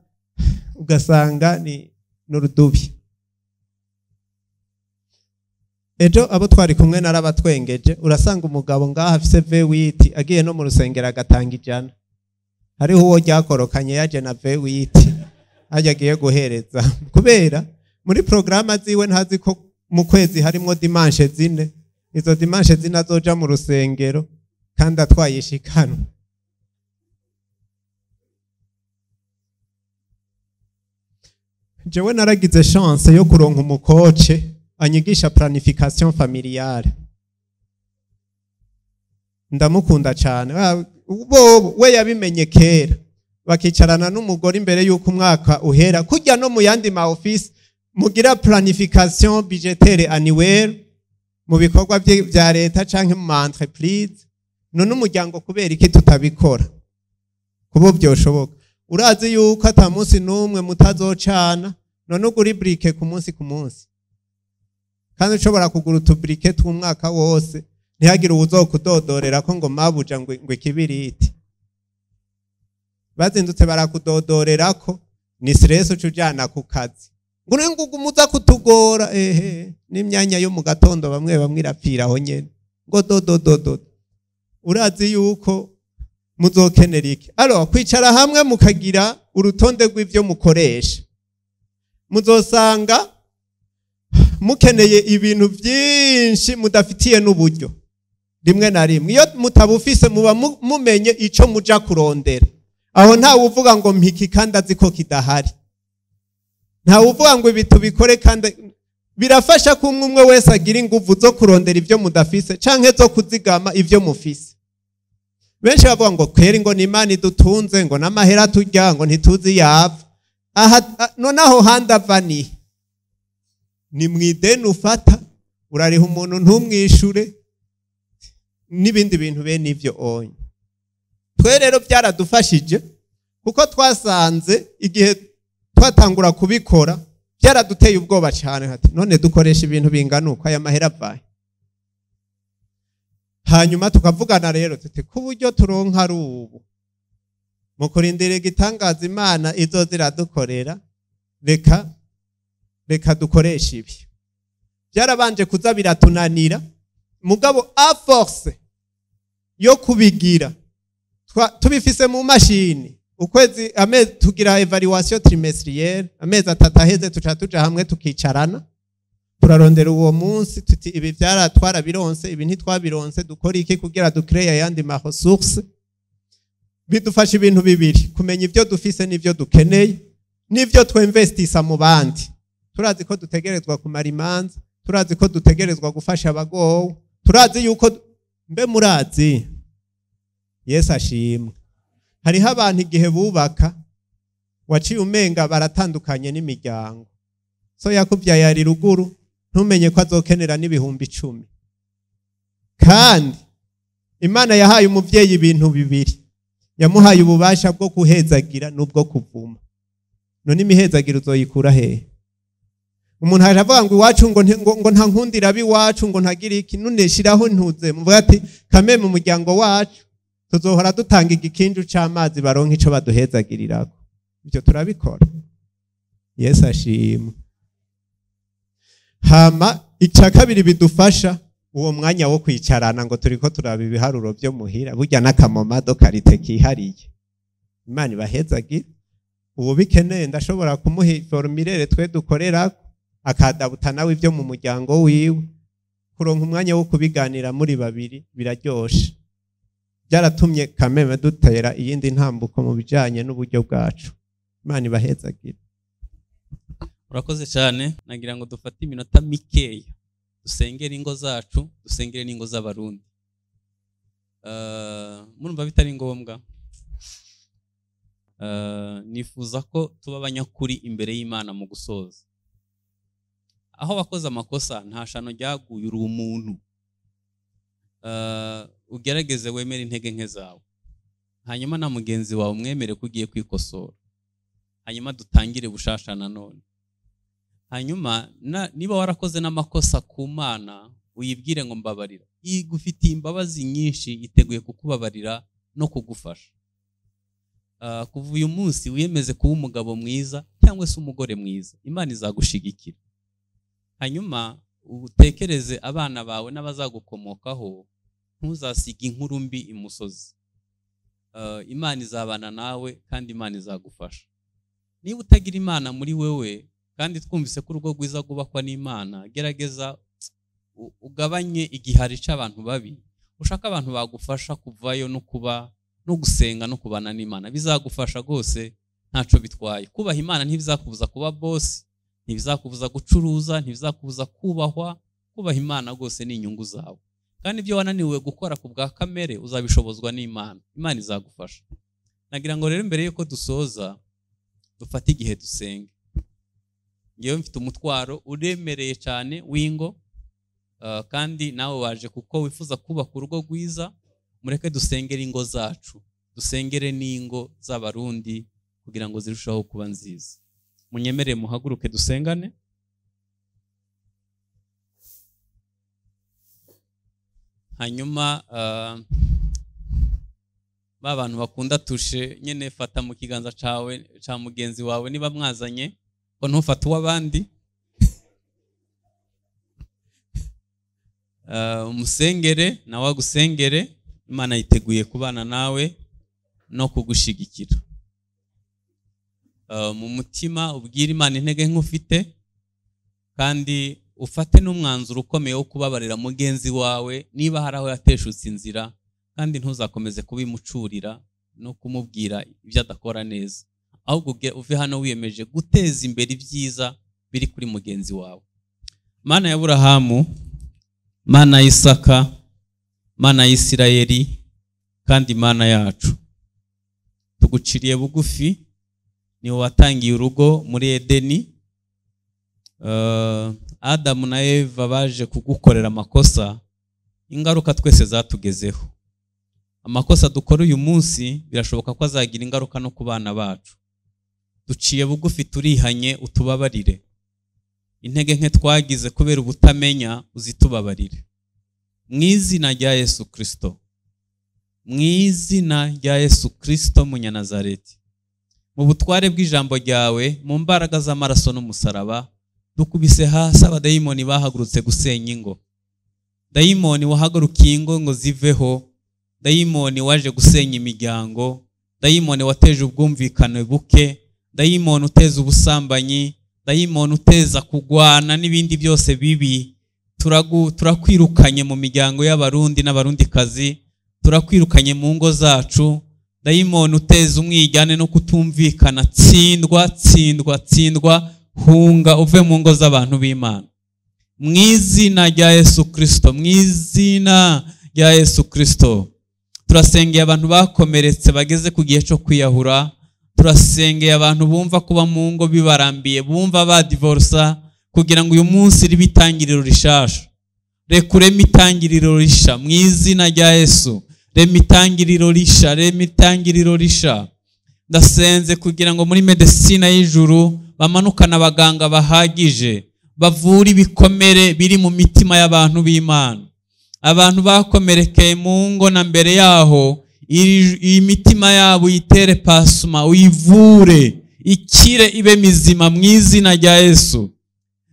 ugasanga ni n'urudubi. Ejo abo twari kumwe narabatwengeje. Urasanga umugabo ngaha afise V8, agiye no mu rusengero agatanga 100. Hariho uwo ryakorokanye yaje na V8 ajya agiye guhereza, kubera muri porogaramu ziwe ntazi ko mu kwezi harimwo dimanche 4. Izo dimanche 4 azoja mu rusengero kandi atwaye ishikanwa. Jewe naragize chance yo kuronka umu coach anyigisha planification familiale, ndamukunda cyane. Bo we yabimenye kera, bakicarana n'umugore imbere y'uko umwaka uhera, kujya no mu yandi ma office mugira planification budgétaire annuelle mu bikorwa bya leta canke mu ma entreprise. None umuryango kubera iki tutabikora? Kubo byoshoboka. Urazi yuko ata munsi n'umwe mutazocana, none ugura ibriquet ku munsi ku munsi, kandi ushobora kugura utubriquet tw'umwaka wose, ntihagire uwuzokudodorera ko ngo mabuja ngo ikibiriti. Bazindutse barakudodorera ko ni stress, uca ujana ku kazi ngo uri ngo umuza kutugora. Ehe, n'imyanya yo mu gatondo bamwe bamwe irapfira aho nyene ngo dodododo. Urazi yuko muzokenera iki? Alors kwicara hamwe mukagira urutonde rw'ivyo mukoresha, muzosanga mukeneye ibintu byinshi mudafitiye n'uburyo. Rimwe na rimwe iyo mutabufise, muba mumenye ico muja kurondera. Aho ntawe uvuga ngo mpiki kandi azi ko kidahari, ntawe uvuga ngo ibi tubikore kandi. Birafasha ko umwe umwe wese agira inguvu zo kurondera ibyo mudafise canke zo kuzigama ibyo mufise. Benshi bavuga ngo kweri ngo ni Imana idutunze, ngo n'amahera turya ngo ntituzi yava aha. Nonaho handi ava ni mwideni ufata, urariha umuntu ntumwishure n'ibindi bintu bene ivyo onye. Twe rero byaradufashije, kuko twasanze igihe twatangura kubikora byaraduteye ubwoba cyane, hati none dukoresha ibintu bingana uko, aya mahera avahe? Hanyuma tukavugana rero tuti ku buryo turonka ari ubu, mu kurindira igitangaza Imana izoza iradukorera, reka dukoreshe ibi. Byarabanje kuza biratunanira, mugabo à force yo kubigira tubifise mu mashini, ukwezi, amezi, tugira évaluation trimestrielle. Amezi 3 aheze tuca tuja hamwe, tukicarana, turarondera uwo munsi tuti ibi byara twarabironse, ibi ntitwabironse, dukora iki kugira ducreye ayandi ma ressources? Bidufasha ibintu bibiri: kumenya ibyo dufise n'ibyo dukeneye n'ibyo twinvestisa mu bandi. Turazi ko dutegerezwa kumara imanza, turazi ko dutegerezwa gufasha abagowe, turazi yuko mbe murazi. Yesu ashimwe. Hariho abantu igihe bubaka waciye umenga baratandukanye n'imiryango. So yakubyaye ari ruguru, ntumenye ko azokenera n'10,000. Kandi Imana yahaye umuvyeyi ibintu bibiri: yamuhaye ububasha bwo kuhezagira n'ubwo kuvuma. None imihezagiro uzoyikura hehe? Umuntu aravuga ngo iwacu ngo nta nkundira iwacu, ngo ntagira iki. None shiraho ntuze muvuga ati kame mu muryango wacu tuzohora dutanga igikinju c'amazi, baronka ico baduhezagirirako. Ibyo turabikora. Yesu ashimwe. Hama icya kabiri bidufasha, uwo mwanya wo kwicarana ngo turiko turaba ibiharuro byo muhira, burya n'akamomado karite kihariye. Imana ibahezagire. Ubu bikeneye ndashobora kumuha formulaire twe dukorera, akadabuta nawe ibyo mu muryango wiwe. Kuronka umwanya wo kubiganira muri babiri biraryoshe. Byaratumye kameme dutera iyindi ntambuko mu bijanye n'uburyo bwacu. Imana ibahezagire. Urakoze cyane. Nagira ngo dufate iminota mikeya dusengere ingo zacu, dusengere n'ingo z'abarundi. Murumva bitari ngombwa. Nifuza ko tuba abanyakuri imbere y'Imana mu gusoza. Aho wakoze amakosa nta shano ryaguye, uri umuntu. Ugerageze wemere intege nke zawe, hanyuma na mugenzi wawe umwemere ko ugiye kwikosora, hanyuma dutangire bushasha nanone. Hanyuma niba warakoze n'amakosa ku Mana, uyibwire ngo mbabarira. Igufitiye imbabazi nyinshi, iteguye kukubabarira no kugufasha. Kuva uyu munsi wiyemeze kuba umugabo mwiza cyangwa se umugore mwiza, Imana izagushigikira. Hanyuma utekereze abana bawe n'abazagukomokaho, ntuzasige inkuru mbi imusozi. Imana izabana nawe kandi Imana izagufasha. Niba utagira Imana muri wewe, kandi twumvise ko urugo rwiza rwubakwa n'Imana, gerageza ugabanye igihari c'abantu babi, ushaka abantu bagufasha kuvayo no kuba no gusenga no kubana n'Imana. Bizagufasha rwose, ntaco bitwaye. Kubaha Imana ntibizakubuza kuba boss, ntibizakubuza gucuruza, ntibizakubuza kubahwa. Kubaha Imana rwose ni inyungu zawe, kandi ibyo wananiwe gukora ku bwa kamere uzabishobozwa n'Imana. Imana izagufasha. Nagira ngo rero mbere yuko dusoza dufate igihe dusenge. Ngewe mfite umutwaro uremereye cyane w'ingo, kandi nawe waje kuko wifuza kubaka urugo rwiza. Mureke dusengere ingo zacu, dusengere n'ingo z'abarundi kugira ngo zirusheho kuba nziza. Munyemerere muhaguruke dusengane. Hanyuma ba bantu bakunda tushe nyene, fata mu kiganza cawe ca mugenzi wawe niba mwazanye, ko ntufate uw'abandi. Umusengere nawe agusengere. Imana yiteguye kubana nawe no kugushigikira. Mu mutima ubwire Imana intege nk'ufite, kandi ufate n'umwanzuro ukomeye wo kubabarira mugenzi wawe niba hari aho yateshutse inzira, kandi ntuzakomeze kubimucurira no kumubwira ibyo adakora neza, ahubwo uve hano wiyemeje guteza imbere ibyiza biri kuri mugenzi wawe. Mana ya Aburahamu, Mana ya Isaka, Mana ya Isirayeli, kandi Mana yacu, tuguciriye bugufi. Ni watangiye urugo muri Edeni. Adamu na Eva baje kugukorera amakosa, ingaruka twese zatugezeho. Amakosa dukora uyu munsi birashoboka ko azagira ingaruka no ku bana bacu. Duciye bugufi, turihanye, utubabarire. Intege nke twagize kubera ubutamenya, uzitubabarire. Mu izina rya Yesu Kristo, mu izina rya Yesu Kristo Munyanazareti, mu butware bw'ijambo ryawe, mu mbaraga z'amaraso n'umusaraba, dukubise hasi abadayimoni bahagurutse gusenya ingo. Dayimoni wahagurukiye ingo ngo ziveho, dayimoni waje gusenya imiryango, dayimoni wateje ubwumvikane buke, dayimoni uteza ubusambanyi, dayimoni uteza kugwana n'ibindi byose bibi. Turakwirukanye mu miryango y'abarundi n'abarundikazi, turakwirukanye mu ngo zacu. Dayimoni uteza umwijyane no kutumvikana, tsindwa, tsindwa, tsindwa, hunga uve mu ngo z'abantu b'Imana. Mu izina rya Yesu Kristo, mu izina rya Yesu Kristo, turasengeye abantu bakomeretse bageze ku gihe cyo kwiyahura. Turasengeye abantu bumva kuba mu ngo bibarambiye, bumva badivorsa, kugira ngo uyu munsi ribe itangiriro rishasha. Reka ureme itangiriro risha mu izina rya Yesu. Rema itangiriro risha, rema itangiriro risha. Ndasenze kugira ngo muri medecine y'ijuru bamanukana abaganga bahagije, bavura ibikomere biri mu mitima y'abantu b'Imana. Abantu bakomerekeye mu ngo na mbere yaho, iyi mitima yabo uyitere pasuma, uyivure, ikire ibe mizima mu izina rya Yesu.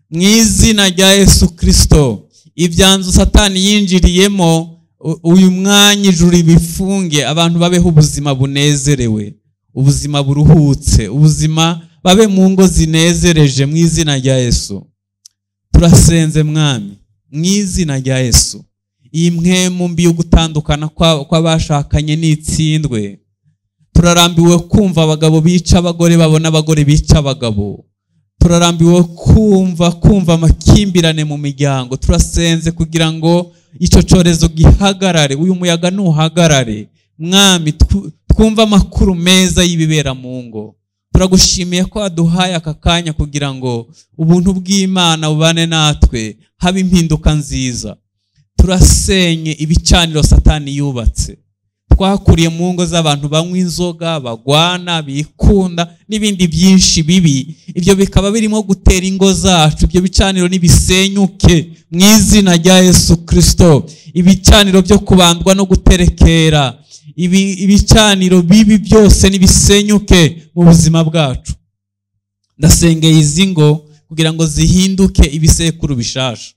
Mu izina rya Yesu Kristo, ibyanzu Satani yinjiriyemo uyu mwanya ijuru bifunge, abantu babeho ubuzima bunezerewe. Ubuzima buruhutse, ubuzima babe mu ngo zinezereje mu izina rya Yesu. Turasenze Mwami mu izina rya Yesu. Iyi mpwemu mbi yo gutandukana kw'abashakanye n'itsindwe. Turarambiwe kumva abagabo bica abagore, babona abagore bica abagabo. Turarambiwe kumva amakimbirane mu miryango. Turasenze kugira ngo ico cyorezo gihagarare, uyu muyaga ntuhagarare. Mwami, twumva amakuru meza y'ibibera mu ngo. Turagushimiye ko waduhaye aka kanya kugira ngo ubuntu bw'Imana bubane natwe, habe impinduka nziza. Turasenye ibicaniro Satani yubatse. Twakuriye mu ngo z'abantu banywa inzoga, bagwana, bikunda n'ibindi byinshi bibi. Ibyo bikaba birimo gutera ingo zacu. Ibyo bicaniro nibisenyuke mu izina rya Yesu Kristo. Ibicaniro byo kubandwa no guterekera, ibicaniro bibi byose nibisenyuke mu buzima bwacu. Ndasengeye izi ngo kugira ngo zihinduke ibisekuru bishasha.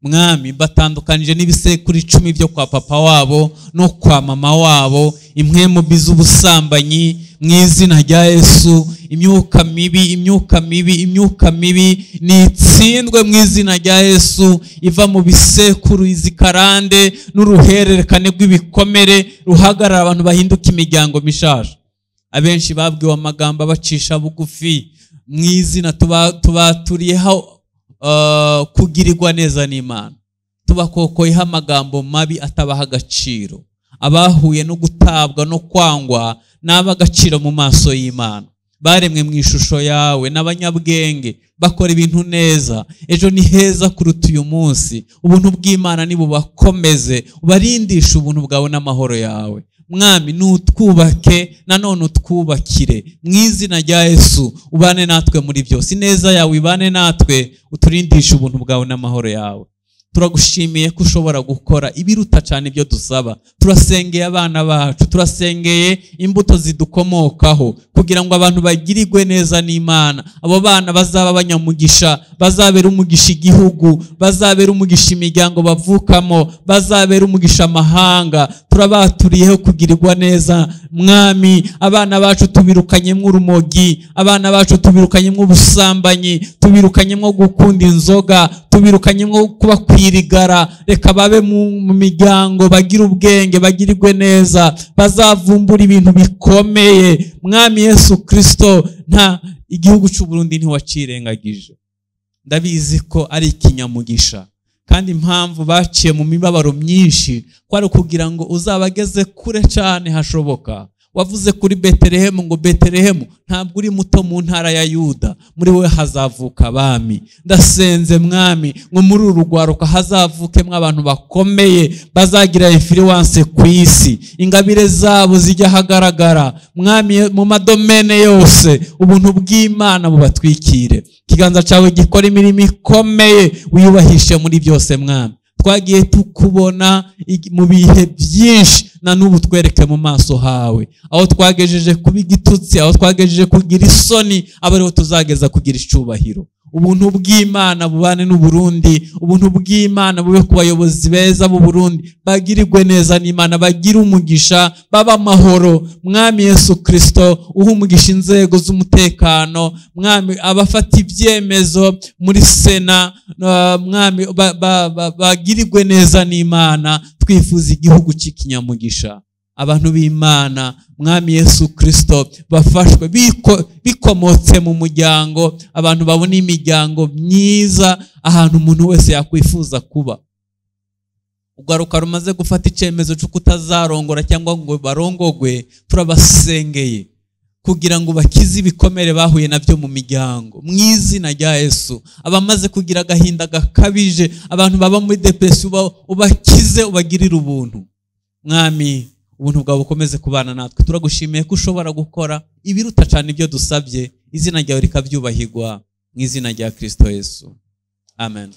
Mwami, batandukanije n'ibisekuru 10 byo kwa papa wabo no kwa mama wabo, impwemu mbi z'ubusambanyi mu izina rya Yesu. Imyuka mibi, imyuka mibi, imyuka mibi nitsindwe mu izina rya Yesu, iva mu bisekuru izikarande n'uruhererekane rw'ibikomere ruhagarara abantu bahinduka imiryango mishasha. Abenshi babwiwe amagambo abacisha bugufi mu izina tubaturiyeho kugirirwa neza n'Imana. Tubakokoyeho amagambo mabi atabaha agaciro. Abahuye no gutabwa no kwangwa n'ab'agaciro mu maso y'Imana. Baremwe mu ishusho yawe n'abanyabwenge, bakora ibintu neza. Ejo ni heza kuruta uyu munsi. Ubuntu bw'Imana nibubakomeze, ubarindishe ubuntu bwawe n'amahoro yawe. Mwami, nutwubake nanone utwubakire mu izina rya Yesu. Ubane natwe muri byose, ineza yawe ibane natwe, uturindishe ubuntu bwawe n'amahoro yawe. Turagushimiye ko ushobora gukora ibiruta cyane ibyo dusaba. Turasengeye abana bacu, turasengeye imbuto zidukomokaho kugira ngo abantu bagirirwe neza n'Imana. Abo bana bazaba abanyamugisha, bazabera umugisha igihugu, bazabera umugisha imiryango bavukamo, bazabera umugisha amahanga. Turabaturiyeho kugirirwa neza Mwami. Abana bacu tubirukanyemo urumogi, abana bacu tubirukanyemo ubusambanyi, tubirukanyemo gukunda inzoga, tubirukanyemo kuba kwirigara. Reka babe mu miryango, bagira ubwenge, bagirirwe neza, bazavumbura ibintu bikomeye. Mwami Yesu Kristo, nta igihugu cy'u Burundi ntiwacirengagije. Ndabizi ko ari ikinyamugisha, kandi impamvu baciye mu mibabaro myinshi kwari kugira ngo uzabageze kure cyane hashoboka. Wavuze kuri Betelehemu ngo Betelehemu ntabwo uri muto mu ntara ya Yuda, muri we hazavuka abami. Ndasenze Mwami ngo muri uru rugwaruka hazavukemwo abantu bakomeye bazagira influence ku isi, ingabire zabo zijya hagaragara. Mwami, mu madomene yose ubuntu bw'Imana bubatwikire, ikiganza cyawe gikora imirimo ikomeye, wiyubahishe muri byose Mwami. Twagiye tukubona mu bihe byinshi, na n'ubu twereke mu maso hawe. Aho twagejeje kuba igitutsi, aho twagejeje kugira isoni, abo ariho tuzageza kugira icyubahiro. Ubuntu bw'Imana bubane n'u Burundi, ubuntu bw'Imana bube ku bayobozi beza b'u Burundi, bagirirwe neza n'Imana, bagire umugisha, baba amahoro. Mwami Yesu Kristo, uhe umugisha inzego z'umutekano. Mwami, abafata ibyemezo muri Sena, Mwami, bagirirwe neza n'Imana. Twifuza igihugu cy'ikinyamugisha. Abantu b'Imana, Mwami Yesu Kristo, bafashwe bikomotse mu muryango, abantu babona imiryango myiza, ahantu umuntu wese yakwifuza kuba. Ugaruka rumaze gufata icyemezo cyo kutazarongora cyangwa ngo barongogwe, turabasengeye kugira ngo bakize ibikomere bahuye nabyo mu miryango mu izina rya Yesu. Abamaze kugira agahinda gakabije, abantu baba muri depression, ubakize, ubagirire ubuntu. Mwami, ubuntu bwawe bukomeze kubana natwe. Turagushimiye ko ushobora gukora ibiruta cyane ibyo dusabye, izina ryawe rikabyubahirwa mu izina rya Kristo Yesu. Amen.